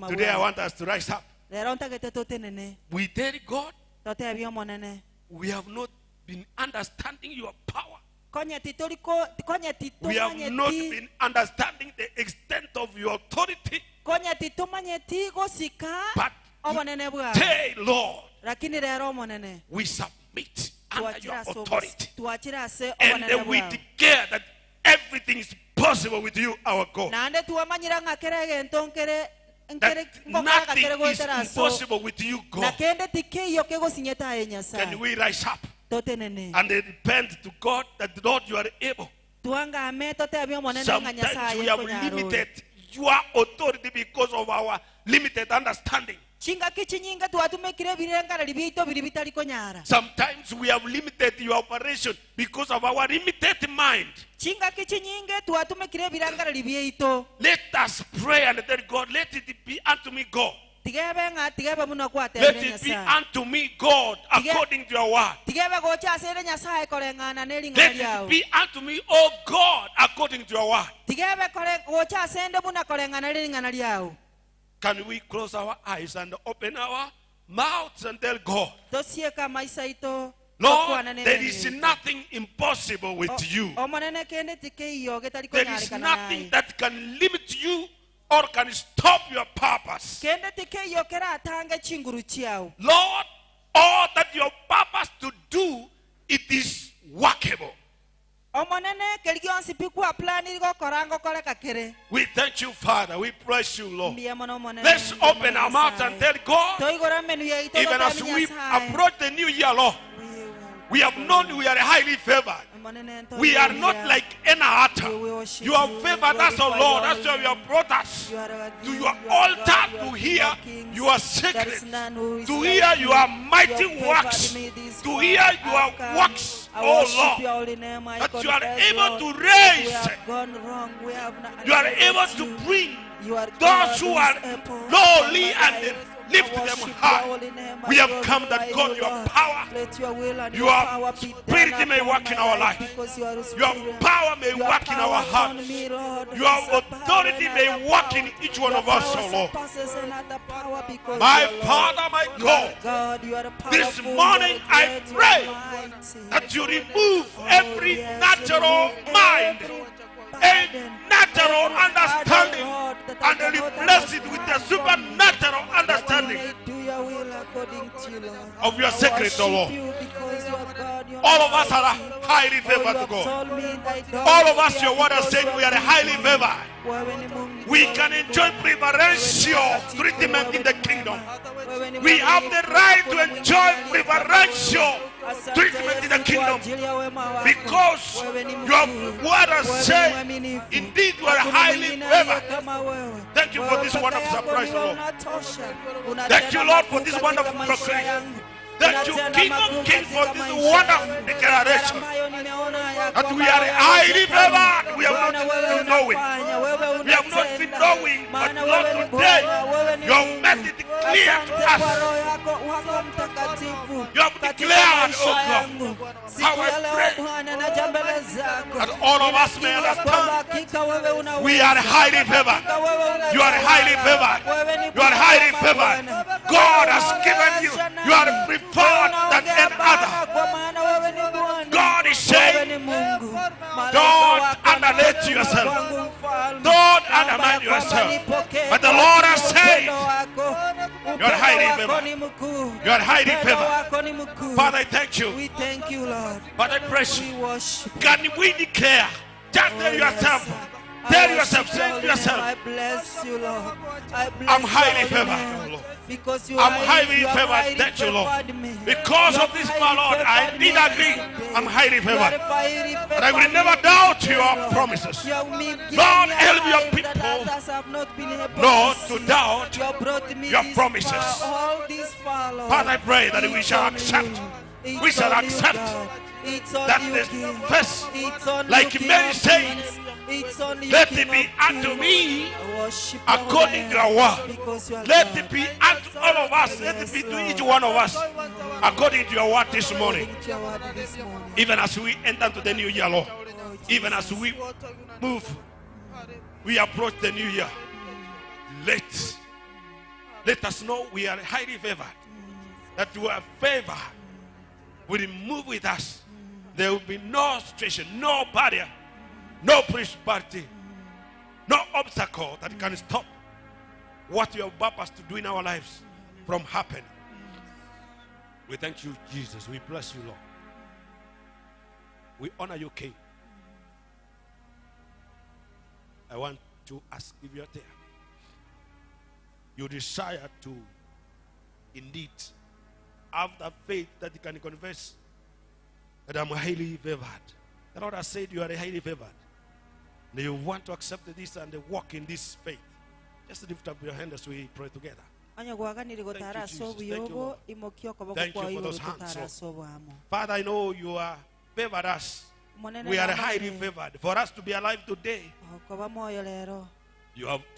Today I want us to rise up. We tell God, we have not been understanding your power. We have not been understanding the extent of your authority. But today, Lord, we submit under your authority. And we declare that everything is possible with you, our God. That nothing is impossible with you, God. Can we rise up and repent to God that, Lord, you are able? Sometimes we have limited your authority because of our limited understanding. Sometimes we have limited your operation because of our limited mind. Let us pray and tell God, let it be unto me, God. Let it be unto me, God, according to your word. Let it be unto me, O God, according to your word. Can we close our eyes and open our mouths and tell God, Lord, there is nothing impossible with you. There is nothing that can limit you or can stop your purpose. Lord, all that your purpose to do, it is workable. We thank you, Father. We praise you, Lord. Let's open our mouths and tell God, even as we approach the new year, Lord, we have known we are highly favored. We are not like any other. You have favored us, O Lord. That's why you have brought us to your altar to hear your secrets, to hear your mighty works, to hear your works, O Lord, that you are able to raise, you are able to bring those who are lowly and lift them high. We have come that God, your power, your spirit may work in our life. Your power may work in our hearts. Your authority may work in each one of us, O Lord. My Father, my God, this morning I pray that you remove every natural mind, a natural understanding, and replace it with the supernatural understanding of your secret, O Lord. All of us are highly favored to God. All of us, your word has said, we are highly favored. We can enjoy preferential treatment in the kingdom. We have the right to enjoy preferential treatment in the kingdom, because your word has said, indeed you are highly favored. Thank you for this wonderful surprise, Lord. Thank you, Lord, for this wonderful proclamation. Thank you, King of Kings, for this wonderful declaration that we are highly favored. We have not been knowing. We have not been knowing, but Lord, today you have made it clear to us. You have declared, oh God, how I pray that all of us may understand we are highly favored. You are highly favored. You are highly favored. God has given you. You are preferred than any other. God is saying, don't underrate yourself. Don't undermine yourself. But the Lord has said, you are highly favored. You are highly favored. Father, I thank you. We thank you, Lord. But I praise you. We worship. Can we declare? Just tell yourself. Tell yourself. Say to yourself. I bless you, Lord. I bless I'm highly your favored, Lord. Because you I'm are, highly you favored. Thank you, Lord. Me. Because You of this, highly my Lord, I favored did me agree. this day. I'm highly You favored. are highly But I will favored never me doubt this day, your Lord. promises. You have made Lord, me help your alive that people others have not been able not to to see. doubt You have brought me your this promises. far, all this far, Lord. Father, I pray that we shall It's accept only you. It's We shall only you, accept God. It's only that you, this King. verse, It's only like you, King Mary of said, Kings. It's only you, let King it be of unto Kings. me I worship your holy according to name your word. because you are Let God. it be unto all of us. Let it be to each one of us according to your word this morning. According to your word this morning. Even as we enter into the new year, Lord. Even as we move, we approach the new year. Let us know we are highly favored. That your favor will move with us. There will be no situation, no barrier, no principality, no obstacle that can stop what you have purposed to do in our lives from happening. We thank you, Jesus. We bless you, Lord. We honor you, King. I want to ask if you are there. You desire to indeed have the faith that you can confess that I'm highly favored. The Lord has said you are highly favored. And you want to accept this and walk in this faith. Just lift up your hand as we pray together. Onye gwaganire gotara Thank you, Jesus. ase Thank you, obuyobo Lord. imokia okoboko Thank you kwawe for igoro those hands, totara Lord. ase obwamo. Father, I know you are favored us. Monene We are nomanyire highly favored. For us to be alive today, okoba moyo lero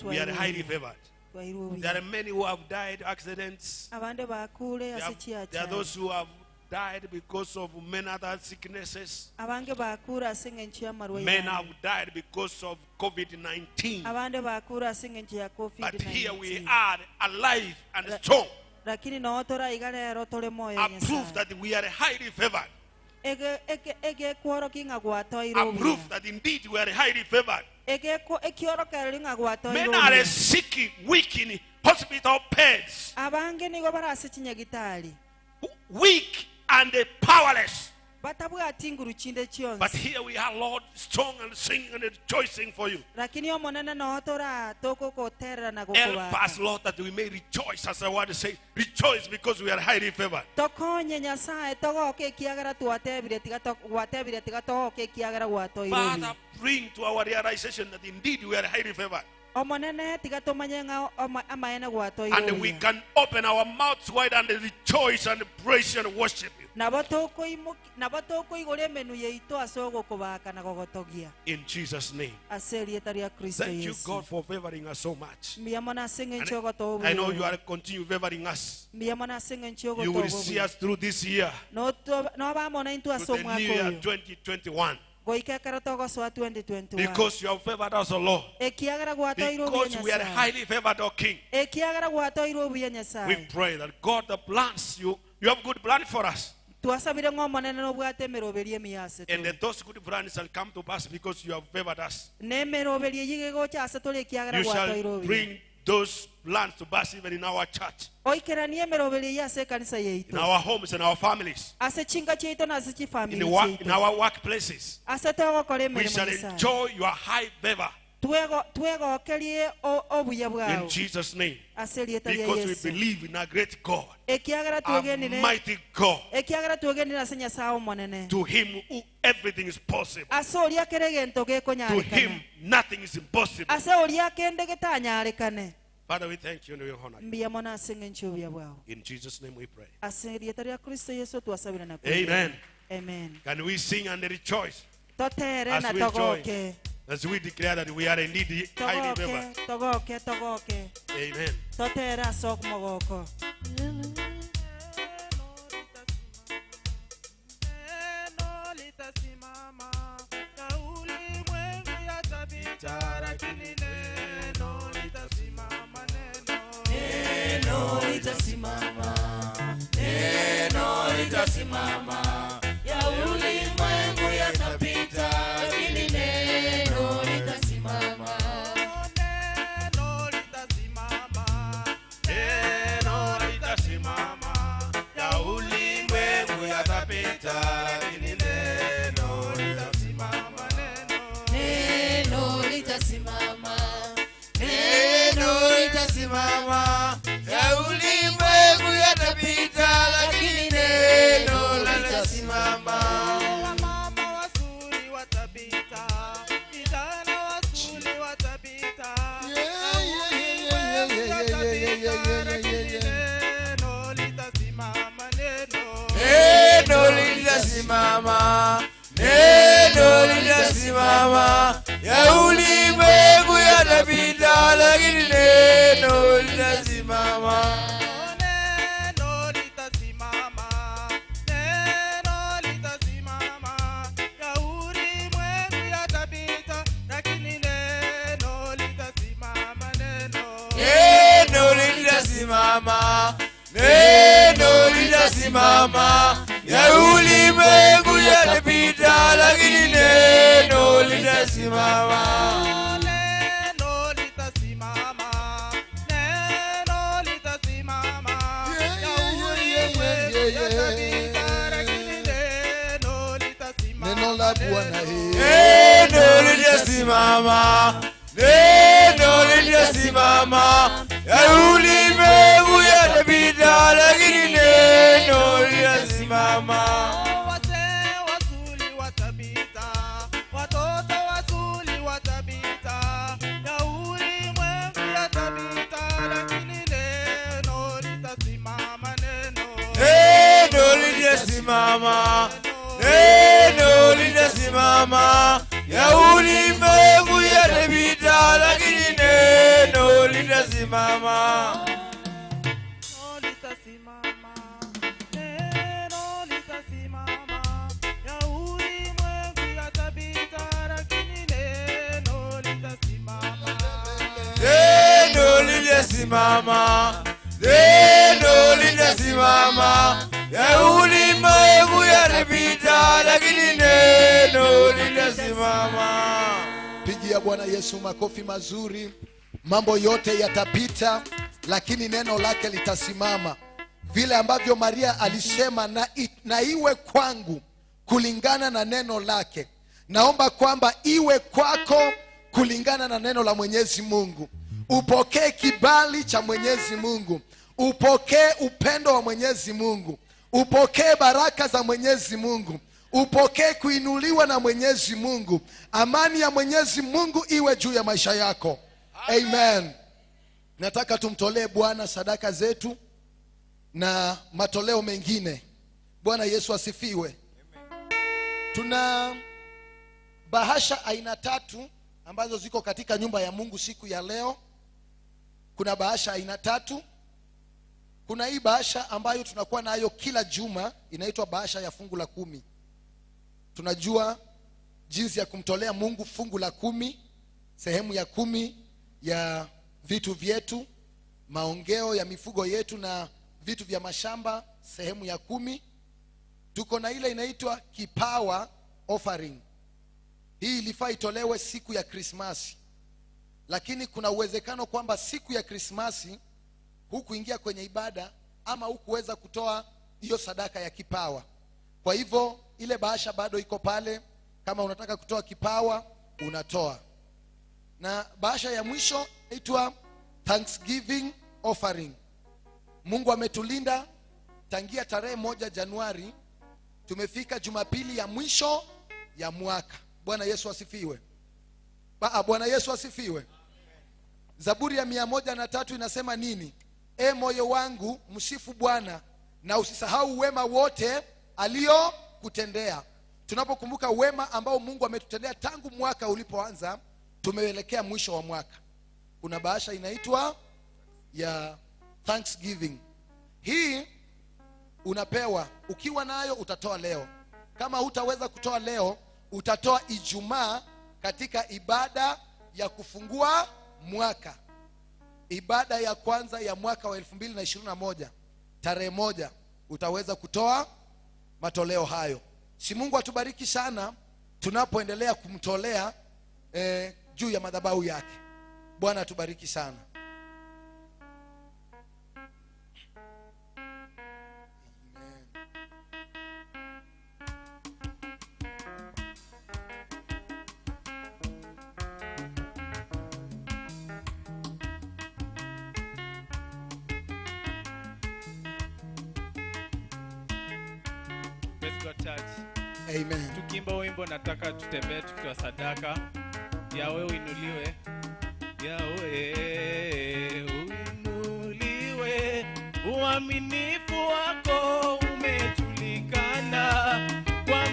we are highly favored. twairwe There obuya. are many who have died accidents. Abande bakure There ase are chiacha. those who have died because of many other sicknesses. Abange bakure ase eng'encho y'amarwaire. Men have died because of COVID-19. Abande bakure ase eng'encho ya But here we COVID-19. are alive and strong. Lakini no toraiga lero tore moyo A proof Nyasaye. that we are highly favored. Ege ege egekworokia ng'a gwatoirwe A obuya. proof that indeed we are highly favored. Egekwo ekiorokererio ng'a gwatoirwe Men are obuya. sick, weak in hospital beds, Abange nigo barase chinyagitari. weak and powerless. Batabwati nguru chinde But chionsi. here we are, Lord, strong and singing and rejoicing for you. Lakini omonene no tora togogoterera na Help us, gokobaka. Lord, that we may rejoice, as the word says. Rejoice because we are highly favored. Tokonye Nyasaye togoke ekiagera twatebire tiga gwatebire tiga togoke ekiagera gwatoirwe Father, obuya. bring to our realization that indeed we are highly favored. Omonene tiga tomanye ng'a amaene gwatoirwe And we obuya. can open our mouths wide and rejoice and praise and worship you. Nabo tokoigora emenu yaito ase ogokobaka na gogotogia. In Jesus' name. Ase erieta ria Kristo Thank you, Yesu. God, for favoring us so much. Mbuya mono ase eng'encho And ogotoa I know you obuya. are continue favoring us. Mbuya mono ase eng'encho You ogotoa will see obuya. us through this year, Noba mono intwe to ase the new omwaka year oyo. 2021. Goika ekero togosoa 2021. Because you have favored us, O Lord. Ekiagera gwatoirwe obuya Because we are Nyasaye. highly favored, O King. Ekiagera gwatoirwe obuya We Nyasaye. pray that God, the plans, you have good plan for us. Twasabire ng'a omonene nobwate emeroberi emiya ase And tore. that those good plans shall come to pass because you have favored us. Na emeroberi eywo egocha ase tore ekiagera You gwatoirwe shall obuya. bring those plans to pass even in our church, Oikeranie emeroberi eywo ase ekanisa in yaito. our homes and our families, Ase chinga chiaito na ase in, chifamily the work, in chiaito. our workplaces. Ase togokora We emeremo shall Nyasaye. enjoy your high favor Twegokerie obuya in bwao. Jesus' name. Ase erieta ria Because we Yesu. believe in a great God, Ekiagera a twegenire. mighty God, Ekiagera twegenire ase Nyasaye omonene. to him who everything is possible. Ase oria kere egento To gekonyarekana. him nothing is impossible. Ase oria kende getanyarekane. Father, we thank you and we honor you. Mbuya mono ase eng'encho y'obuya bwao. In Jesus' name we pray. Ase erieta ria Kristo Yesu twasabire na kwegena. Amen. Amen. Can we sing and rejoice Totere as na we togoke. join, as we declare that we are indeed highly favored? Togoke, togoke, togoke. Amen. Totere ase omogoko. Neno litasimama na ulimwengu yatapita, lakini neno litasimama. Neno Neno litasimama, neno litasimama, ya ulimwengu yatapita, lakini neno litasimama. Neno litasimama, neno litasimama, ya ulimwengu yatapita, lakini neno litasimama. Neno Neno litasimama, neno litasimama, ya ulimwengu yatapita, lakini neno litasimama. Wamama wazuri watapita, vijana wazuri watapita, Yeah, yeah, yeah, yeah, yeah, yeah, yeah, yeah, yeah, yeah, yeah. neno litasimama. Neno Neno litasimama, neno litasimama. Ya ulimwengu yatapita, lakini neno litasimama. Neno litasimama, neno litasimama. Ya ulimwengu yatapita, lakini neno litasimama. Neno, neno litasimama, neno litasimama. Ya ulimwengu yatapita, lakini neno litasimama. Neno litasimama, neno litasimama. Ya ulimwengu yatapita, lakini neno litasimama. Neno la Bwana, neno litasimama, neno litasimama. Ya ulimwengu yatapita, lakini neno litasimama. Wazee wazuri watapita, watoto wazuri watapita. Ya ulimwengu yatapita, lakini neno litasimama. Neno, neno litasimama, neno litasimama. Ya ulimwengu yatapita, lakini neno litasimama. Neno litasimama, neno litasimama. Ya ulimwengu yatapita, lakini neno litasimama. Neno litasimama, neno litasimama. Ya ulimwengu yatapita, lakini neno litasimama. Pigia Bwana Yesu makofi mazuri. Mambo yote yatapita, lakini neno lake litasimama. Vile ambavyo Maria alisema, na iwe kwangu kulingana na neno lake. Naomba kwamba iwe kwako kulingana na neno la Mwenyezi Mungu. Upokee kibali cha Mwenyezi Mungu, upokee upendo wa Mwenyezi Mungu, upokee baraka za Mwenyezi Mungu, upokee kuinuliwa na Mwenyezi Mungu. Amani ya Mwenyezi Mungu iwe juu ya maisha yako. Amen. Nataka tumtolee Bwana sadaka zetu na matoleo mengine. Bwana Yesu asifiwe. Tuna bahasha aina tatu ambazo ziko katika nyumba ya Mungu siku ya leo. Kuna bahasha aina tatu. Kuna hii bahasha ambayo tunakuwa nayo kila juma, inaitwa bahasha ya fungu la 10. Tunajua jinsi ya kumtolea Mungu fungu la 10, sehemu ya 10 ya vitu vyetu, maongeo ya mifugo yetu na vitu vya mashamba, sehemu ya 10. Tuko na ile inaitwa kipawa offering. Hii ilifaa itolewe siku ya Krismasi, lakini kuna uwezekano kwamba siku ya Krismasi hukuingia kwenye ibada ama hukuweza kutoa hiyo sadaka ya kipawa. Kwa hivyo ile bahasha bado iko pale. Kama unataka kutoa kipawa unatoa. Na bahasha ya mwisho inaitwa Thanksgiving offering. Mungu ametulinda tangia tarehe 1 Januari, tumefika Jumapili ya mwisho ya mwaka. Bwana Yesu asifiwe. Bwana Yesu asifiwe. Zaburi ya 103 inasema nini? E moyo wangu msifu Bwana, na usisahau wema wote aliyokutendea. Tunapokumbuka wema ambao Mungu ametutendea tangu mwaka ulipoanza, tumeelekea mwisho wa mwaka. Kuna bahasha inaitwa ya Thanksgiving. Hii unapewa, ukiwa nayo utatoa leo. Kama hutaweza kutoa leo, utatoa Ijumaa katika ibada ya kufungua mwaka. Ibada ya kwanza ya mwaka wa 2021, tarehe 1, utaweza kutoa matoleo hayo. Si Mungu atubariki sana tunapoendelea kumtolea juu ya madhabahu yake. Bwana atubariki sana. Amen. Praise God Church. Amen. Tukiimba wimbo nataka tutembee tukitoa sadaka. Yawe uinuliwe. Yawe uinuliwe. Uaminifu wako umejulikana kwa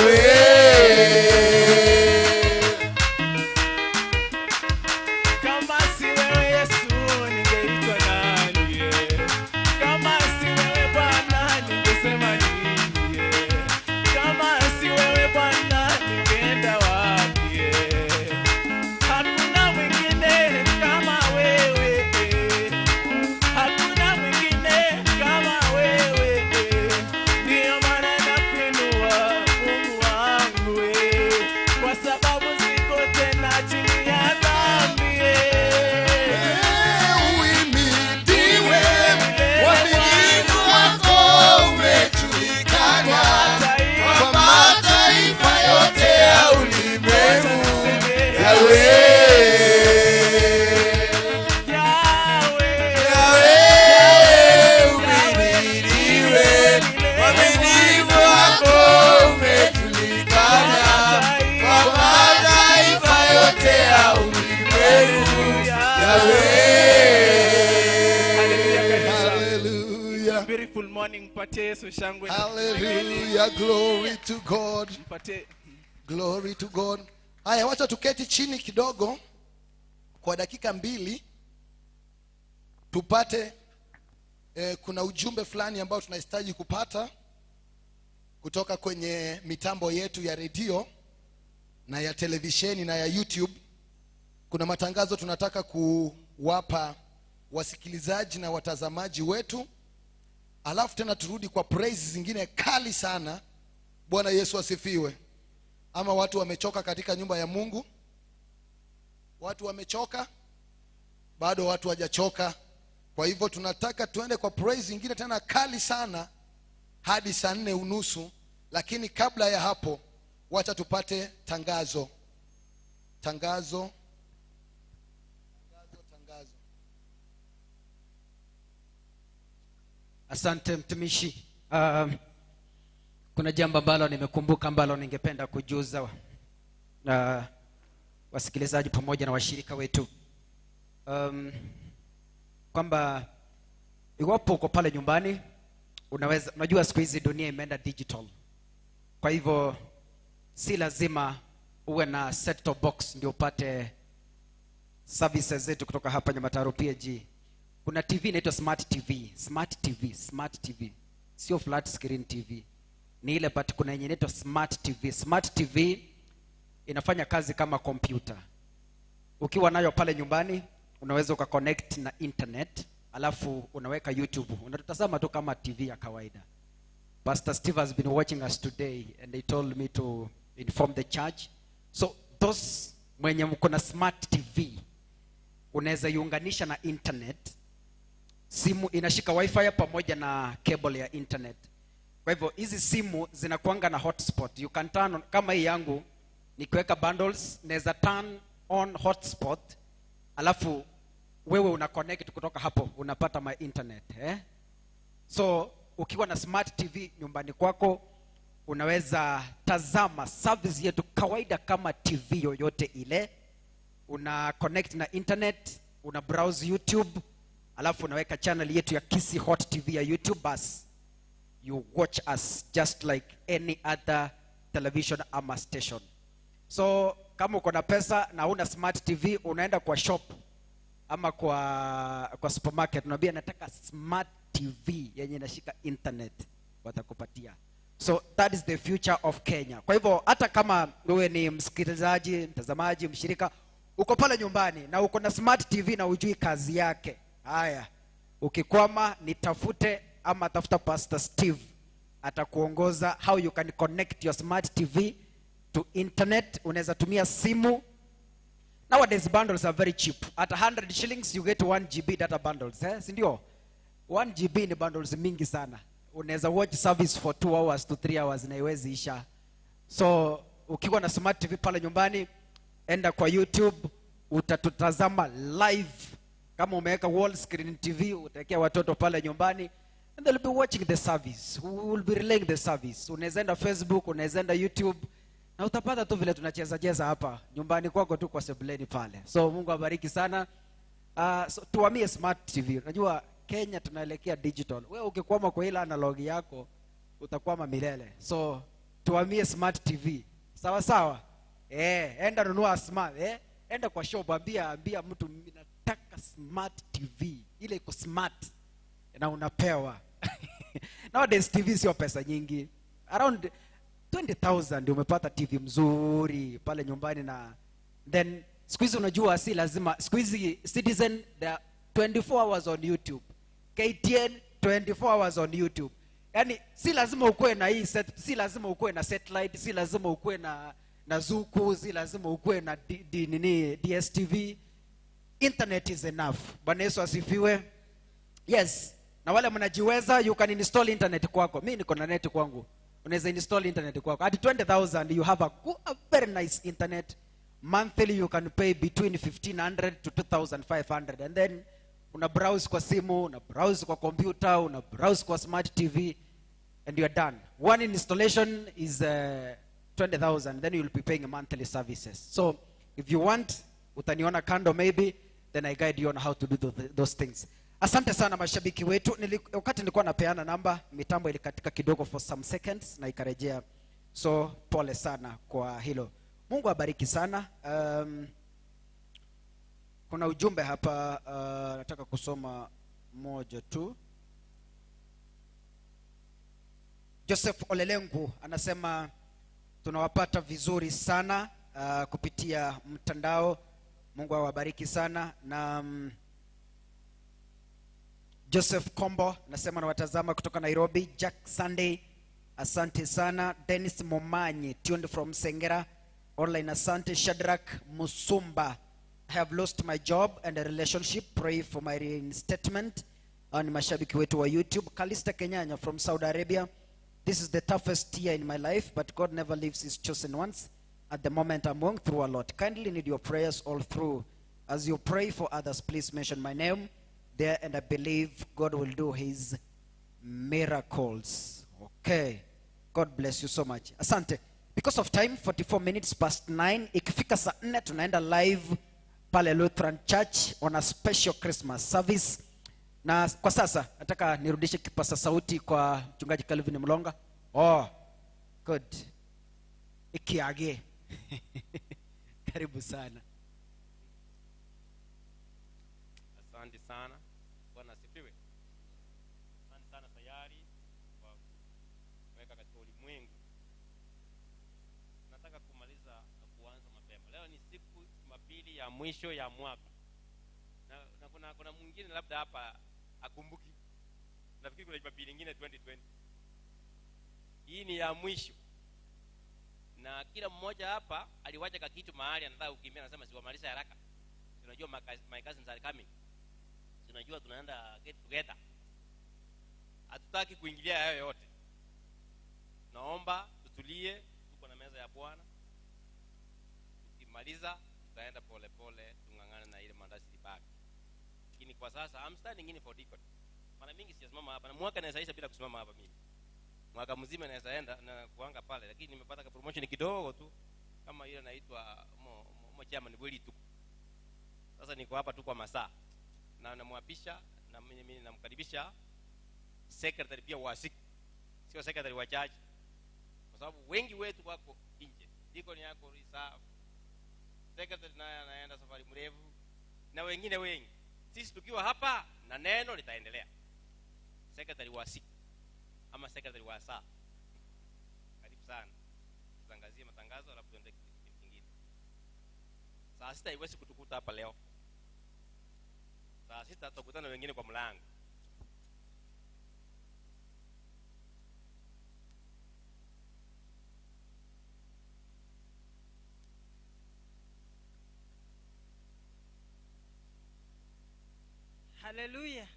Yahweh. Kama si wewe Yesu ningeitwa nani? Kama si wewe Bwana ningesema nini? Kama si wewe Bwana ningeenda wapi? Hakuna mwingine kama wewe, hakuna mwingine kama wewe. Ndiyo maana nakuinua Mungu wangu, kwa sababu siko tena chini ya dhambi. Uhimidiwe, uaminifu wako umejulikana kwa mataifa yote ya ulimwengu. Yahweh, Yahweh, Yahweh, uhimidiwe, uaminifu wako umejulikana kwa mataifa yote ya ulimwengu. Yahweh. Hallelujah, kanisa. Hallelujah. Beautiful morning. Mpatie Yesu shangwe. Hallelujah. Glory to God. Mpatie. Glory to God. Haya, wacha tuketi chini kidogo kwa dakika 2 tupate kuna ujumbe fulani ambao tunahitaji kupata kutoka kwenye mitambo yetu ya redio na ya televisheni na ya YouTube. Kuna matangazo tunataka kuwapa wasikilizaji na watazamaji wetu, alafu tena turudi kwa praise zingine kali sana. Bwana Yesu asifiwe. Ama watu wamechoka katika nyumba ya Mungu? Watu wamechoka? Bado watu hawajachoka. Kwa hivyo tunataka tuende kwa praise nyingine tena kali sana hadi 4:15, lakini kabla ya hapo wacha tupate tangazo. Tangazo. Tangazo, tangazo. Asante mtumishi. Kuna jambo ambalo nimekumbuka ambalo ningependa kujuza wasikilizaji pamoja na washirika wetu, kwamba iwapo uko pale nyumbani unaweza, unajua siku hizi dunia imeenda digital. Kwa hivyo si lazima uwe na set top box ndio upate services zetu kutoka hapa Nyamataro PAG. Kuna TV inaitwa Smart TV, Smart TV, Smart TV. Sio flat screen TV. Ni ile, but kuna yenye inaitwa Smart TV. Smart TV inafanya kazi kama kompyuta. Ukiwa nayo pale nyumbani unaweza ukaconnect na internet, alafu unaweka YouTube. Unatutazama tu kama TV ya kawaida. Pastor Steve has been watching us today and they told me to inform the church. So those mwenye mko na Smart TV unaweza iunganisha na internet. Simu inashika wifi pamoja na cable ya internet. Kwa hivyo hizi simu zinakuanga na hotspot. You can turn on, kama hii yangu nikiweka bundles naweza turn on hotspot, alafu wewe una connect kutoka hapo unapata my internet, eh? So ukiwa na Smart TV nyumbani kwako unaweza tazama service yetu kawaida kama TV yoyote ile. Una connect na internet, una browse YouTube, alafu unaweka channel yetu ya Kisii Hot TV ya YouTube, bas you watch us just like any other television ama station. So kama uko na pesa na una Smart TV, unaenda kwa shop ama kwa supermarket, unaambia nataka Smart TV yenye inashika internet, watakupatia. So that is the future of Kenya. Kwa hivyo hata kama wewe ni msikilizaji, mtazamaji, mshirika, uko pale nyumbani na uko na Smart TV na hujui kazi yake, haya, ukikwama nitafute ama tafuta Pastor Steve, atakuongoza how you can connect your Smart TV to internet. Unaweza tumia simu. Nowadays bundles are very cheap. At 100 shillings you get 1 GB data bundles, eh? Si ndio? 1 GB ni bundles mingi sana. Unaweza watch service for 2 hours to 3 hours na iwezi isha. So ukiwa na Smart TV pale nyumbani, enda kwa YouTube, utatutazama live. Kama umeweka wall screen TV, utaekea watoto pale nyumbani and they'll be watching the service. We will be relaying the service. Unaweza enda Facebook, unaweza enda YouTube na utapata tu vile tunacheza cheza hapa nyumbani kwako tu kwa sebuleni pale. So Mungu abariki sana. So tuhamie Smart TV. Unajua Kenya tunaelekea digital. Wewe ukikwama kwa ile analog yako utakwama milele. So Tuhamie smart TV. Sawa sawa? Enda nunua smart, Enda kwa shop, ambia mtu nataka smart TV. Ile iko smart na unapewa. Nowadays TV sio pesa nyingi. Around 20,000 umepata TV mzuri pale nyumbani. Na then siku hizi unajua si lazima, siku hizi Citizen they are 24 hours on YouTube. KTN 24 hours on YouTube. Yaani si lazima ukue na hii set, si lazima ukue na satellite, si lazima ukue na Zuku, si lazima ukue na DSTV. Internet is enough. Bwana Yesu asifiwe. Yes. Na wale mnajiweza, you can install internet kwako. Mimi niko na net kwangu. Unaweza install internet kwako. At 20,000 you have a very nice internet. Monthly you can pay between 1,500 to 2,500, and then una browse kwa simu, una browse kwa computer, una browse kwa smart TV, and you are done. One installation is 20,000, then you will be paying monthly services. So if you want, utaniona kando maybe, then I guide you on how to do those things. Asante sana mashabiki wetu. Wakati nilikuwa napeana namba, mitambo ilikatika kidogo for some seconds na ikarejea. So pole sana kwa hilo. Mungu abariki sana. Kuna ujumbe hapa, nataka kusoma moja tu. Joseph Olelengu anasema tunawapata vizuri sana kupitia mtandao. Mungu awabariki sana. Na Joseph Kombo anasema nawatazama kutoka Nairobi. Jack Sunday, asante sana. Dennis Momanyi, tuned from Sengera online, asante. Shadrach Musumba, I have lost my job and a relationship, pray for my reinstatement. Ni mashabiki wetu wa YouTube. Kalista Kenyanya from Saudi Arabia, this is the toughest year in my life, but God never leaves his chosen ones. At the moment I'm going through a lot. Kindly need your prayers all through. As you pray for others, please mention my name there, and I believe God will do his miracles. Okay. God bless you so much. Asante. Because of time, 44 minutes past 9. Ikifika saa 4 tunaenda live pale Lutheran Church on a special Christmas service. Na kwa sasa nataka nirudishe kipasa sauti kwa mchungaji Calvin Mlonga. Oh, good. Ikiage. Karibu sana. Asante sana. Bwana asifiwe. Asante sana Sayari kwa kuweka katika ulimwengu. Nataka kumaliza na kuanza mapema. Leo ni siku Jumapili ya mwisho ya mwaka. Na kuna mwingine labda hapa akumbuki. Nafikiri kuna Jumapili nyingine 2020. Hii ni ya mwisho. Na kila mmoja hapa aliwacha kitu mahali anataka kukimbia, anasema siwamaliza haraka. Unajua my cousins are coming. Unajua tunaenda get together. Hatutaki kuingilia hayo yote. Naomba tutulie, tuko na meza ya Bwana. Tukimaliza tutaenda pole pole tungangane na ile mandazi libaki. Lakini kwa sasa I'm standing in for deacon. Mara mingi sijasimama hapa na mwaka naweza bila kusimama hapa mimi. Mwaka mzima naweza enda na kuanga pale, lakini nimepata ka promotion kidogo tu kama ile inaitwa mo chairman bweli tu. Sasa niko hapa tu kwa masaa. Na namwapisha na mimi namkaribisha secretary pia wa siku. Sio secretary wa church. Kwa sababu wengi wetu wako nje. Deacon yako reserve. Secretary naye anaenda safari mrefu na wengine wengi. Sisi tukiwa hapa na neno litaendelea. Secretary wa siku ama secretary wa saa. Karibu sana. Tutangazie matangazo alafu tuende kitu kingine. Saa 6 haiwezi kutukuta hapa leo. Saa 6 tutakutana wengine kwa mlango. Haleluya.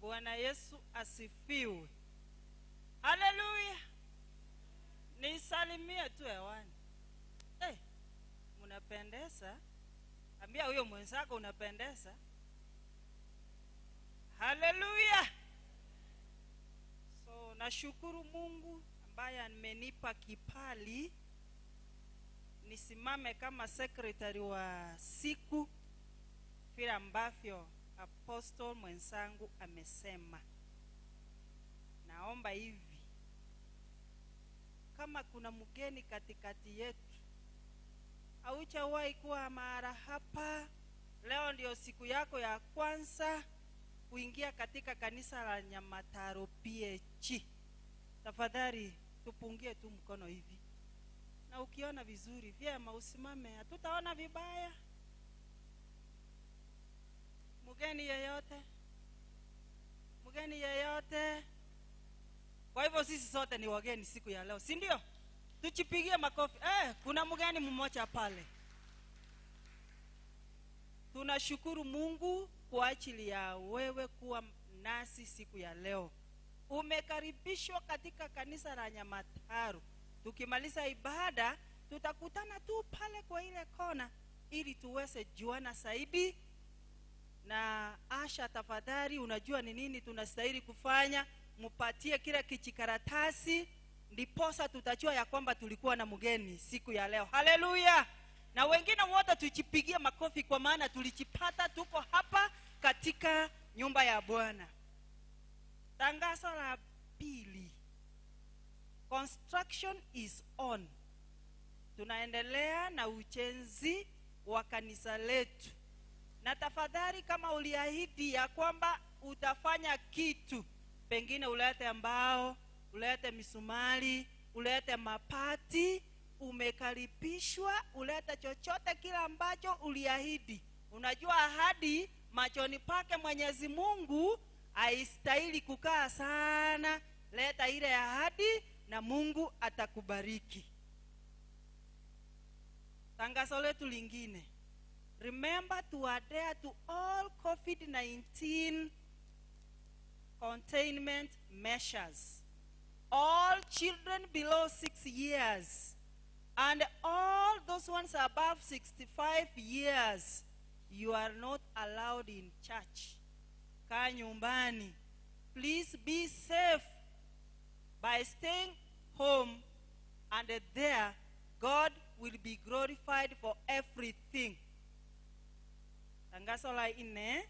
Bwana Yesu asifiwe. Haleluya. Nisalimie tu hewani. Mnapendeza. Ambia huyo mwenzako unapendeza. Haleluya. So nashukuru Mungu ambaye amenipa kipali nisimame kama secretary wa siku vile ambavyo apostle mwenzangu amesema. Naomba hivi, kama kuna mgeni katikati yetu. Haujawahi kuwa mara hapa. Leo ndio siku yako ya kwanza kuingia katika kanisa la Nyamataro PH. Tafadhali tupungie tu mkono hivi. Na ukiona vizuri vyema usimame, hatutaona vibaya. Mgeni yeyote? Mgeni yeyote? Kwa hivyo sisi sote ni wageni siku ya leo, si ndio? Tuchipigie makofi. Kuna mgeni mmoja pale. Tunashukuru Mungu kwa ajili ya wewe kuwa nasi siku ya leo. Umekaribishwa katika kanisa la Nyamataro. Tukimaliza ibada, tutakutana tu pale kwa ile kona ili tuweze juana zaidi. Na Asha, tafadhali, unajua ni nini tunastahili kufanya? Mupatie kile kichikaratasi, ndiposa tutajua ya kwamba tulikuwa na mgeni siku ya leo. Haleluya! Na wengine wote tujipigie makofi kwa maana tulijipata tuko hapa katika nyumba ya Bwana. Tangazo la pili. Construction is on. Tunaendelea na ujenzi wa kanisa letu. Na tafadhali, kama uliahidi ya kwamba utafanya kitu, pengine ulete mbao, ulete misumari, ulete mapati, umekaribishwa, ulete chochote kila ambacho uliahidi. Unajua ahadi machoni pake Mwenyezi Mungu haistahili kukaa sana. Leta ile ahadi na Mungu atakubariki. Tangazo letu lingine. Remember to adhere to all COVID-19 containment measures. All children below 6 years and all those ones above 65 years, you are not allowed in church. Kaa nyumbani. Please be safe by staying home, and there God will be glorified for everything. Tangazo la nne,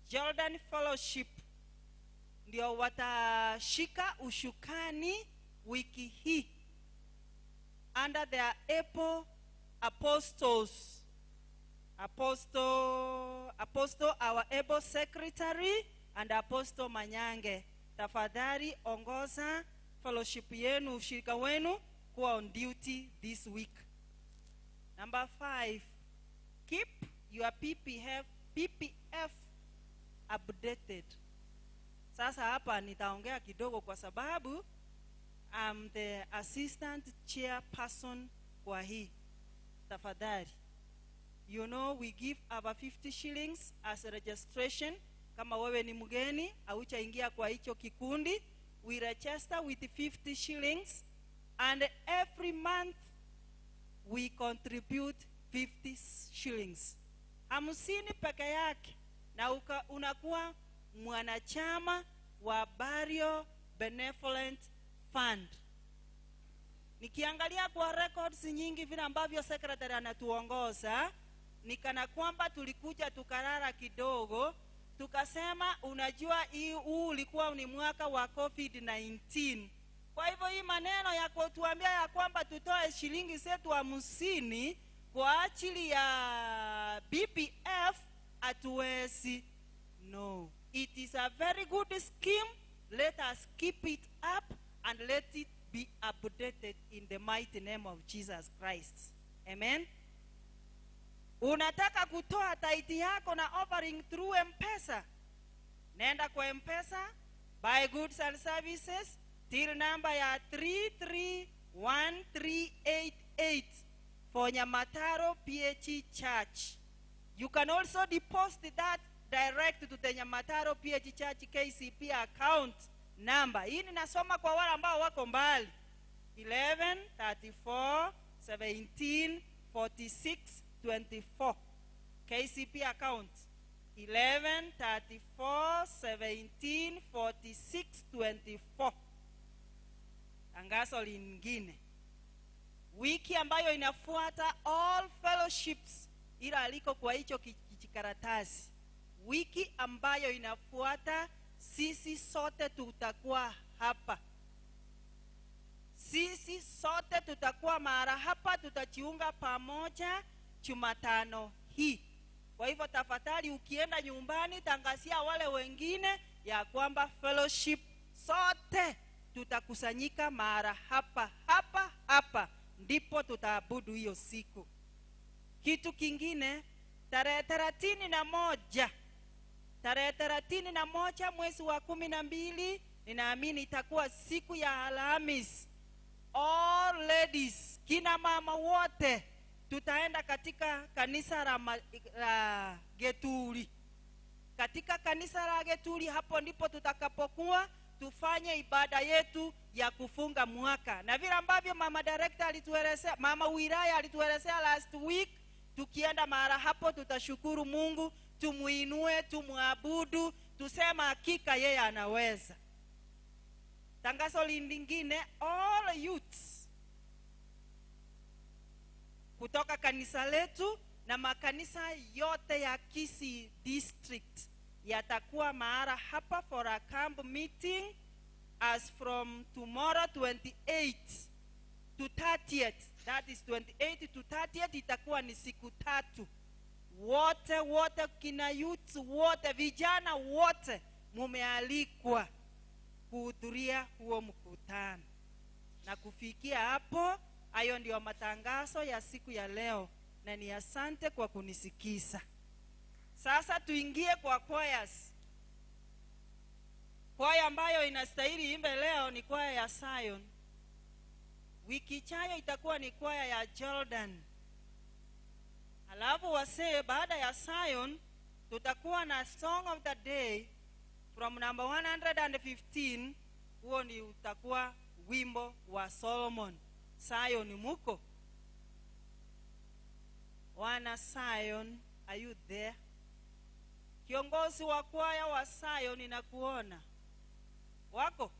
Jordan Fellowship ndio watashika ushukani wiki hii under their able apostles. Apostle our able secretary and Apostle Manyange. Tafadhali ongoza fellowship yenu, ushirika wenu kuwa on duty this week. Number 5, keep your PPF updated. Sasa hapa nitaongea kidogo kwa sababu I'm the assistant chairperson kwa hii. Tafadhali. You know we give our 50 shillings as a registration. Kama wewe ni mgeni, haujaingia kwa hicho kikundi, we register with 50 shillings and every month we contribute 50 shillings. 50 peke yake, na unakuwa mwanachama wa Burial Benevolent Fund. Nikiangalia kwa records nyingi vile ambavyo secretary anatuongoza, ni kana kwamba tulikuja tukalala kidogo, tukasema unajua huu ulikuwa ni mwaka wa COVID-19. Kwa hivyo hii maneno ya kutuambia ya kwamba tutoe shilingi zetu 50 kwa ajili ya BBF hatuwezi. No, it is a very good scheme. Let us keep it up and let it be updated in the mighty name of Jesus Christ. Amen. Unataka kutoa tithe yako na offering through M-Pesa? Nenda kwa M-Pesa, buy goods and services, till number ya 331388 for Nyamataro PH Church. You can also deposit that direct to the Nyamataro PH Church KCP account number. Hii ninasoma kwa wale ambao wako mbali. 11 34 17 46 24. KCP account 11 34 17 46 24. Tangazo lingine. Wiki ambayo inafuata all fellowships, ila aliko kwa hicho kijikaratasi. Wiki ambayo inafuata sisi sote tutakuwa hapa. Sisi Sote tutakuwa mahali hapa, tutajiunga pamoja Jumatano hii. Kwa hivyo tafadhali ukienda nyumbani tangazia wale wengine ya kwamba fellowship sote tutakusanyika mahali hapa hapa hapa, ndipo tutaabudu hiyo siku. Kitu kingine, tarehe 31, tarehe 31 mwezi wa 12, ninaamini itakuwa siku ya Alhamisi. All ladies, kina mama wote, tutaenda katika kanisa la Geturi. Katika kanisa la Geturi, hapo ndipo tutakapokuwa tufanye ibada yetu ya kufunga mwaka. Na vile ambavyo mama director alituelezea, mama wilaya alituelezea last week, tukienda mahali hapo tutashukuru Mungu, tumuinue, tumuabudu, tusema hakika yeye anaweza. Tangazo lingine, all youths kutoka kanisa letu na makanisa yote ya Kisii district yatakuwa mahali hapa for a camp meeting as from tomorrow 28 to 30th. That is 28 to 30th, itakuwa ni siku 3. Wote wote kina youth wote, vijana wote mumealikwa kuhudhuria huo mkutano. Na kufikia hapo, hayo ndio matangazo ya siku ya leo, na ni asante kwa kunisikiza. Sasa tuingie kwa choirs. Kwaya ambayo inastahili imbe leo ni kwaya ya Zion. Wiki ijayo itakuwa ni kwaya ya Jordan. Alafu wasee, baada ya Zion tutakuwa na song of the day from number 115. Huo ni utakuwa wimbo wa Solomon. Zion muko? Wana Zion, are you there? Kiongozi wa kwaya wa Zion ninakuona. Wako?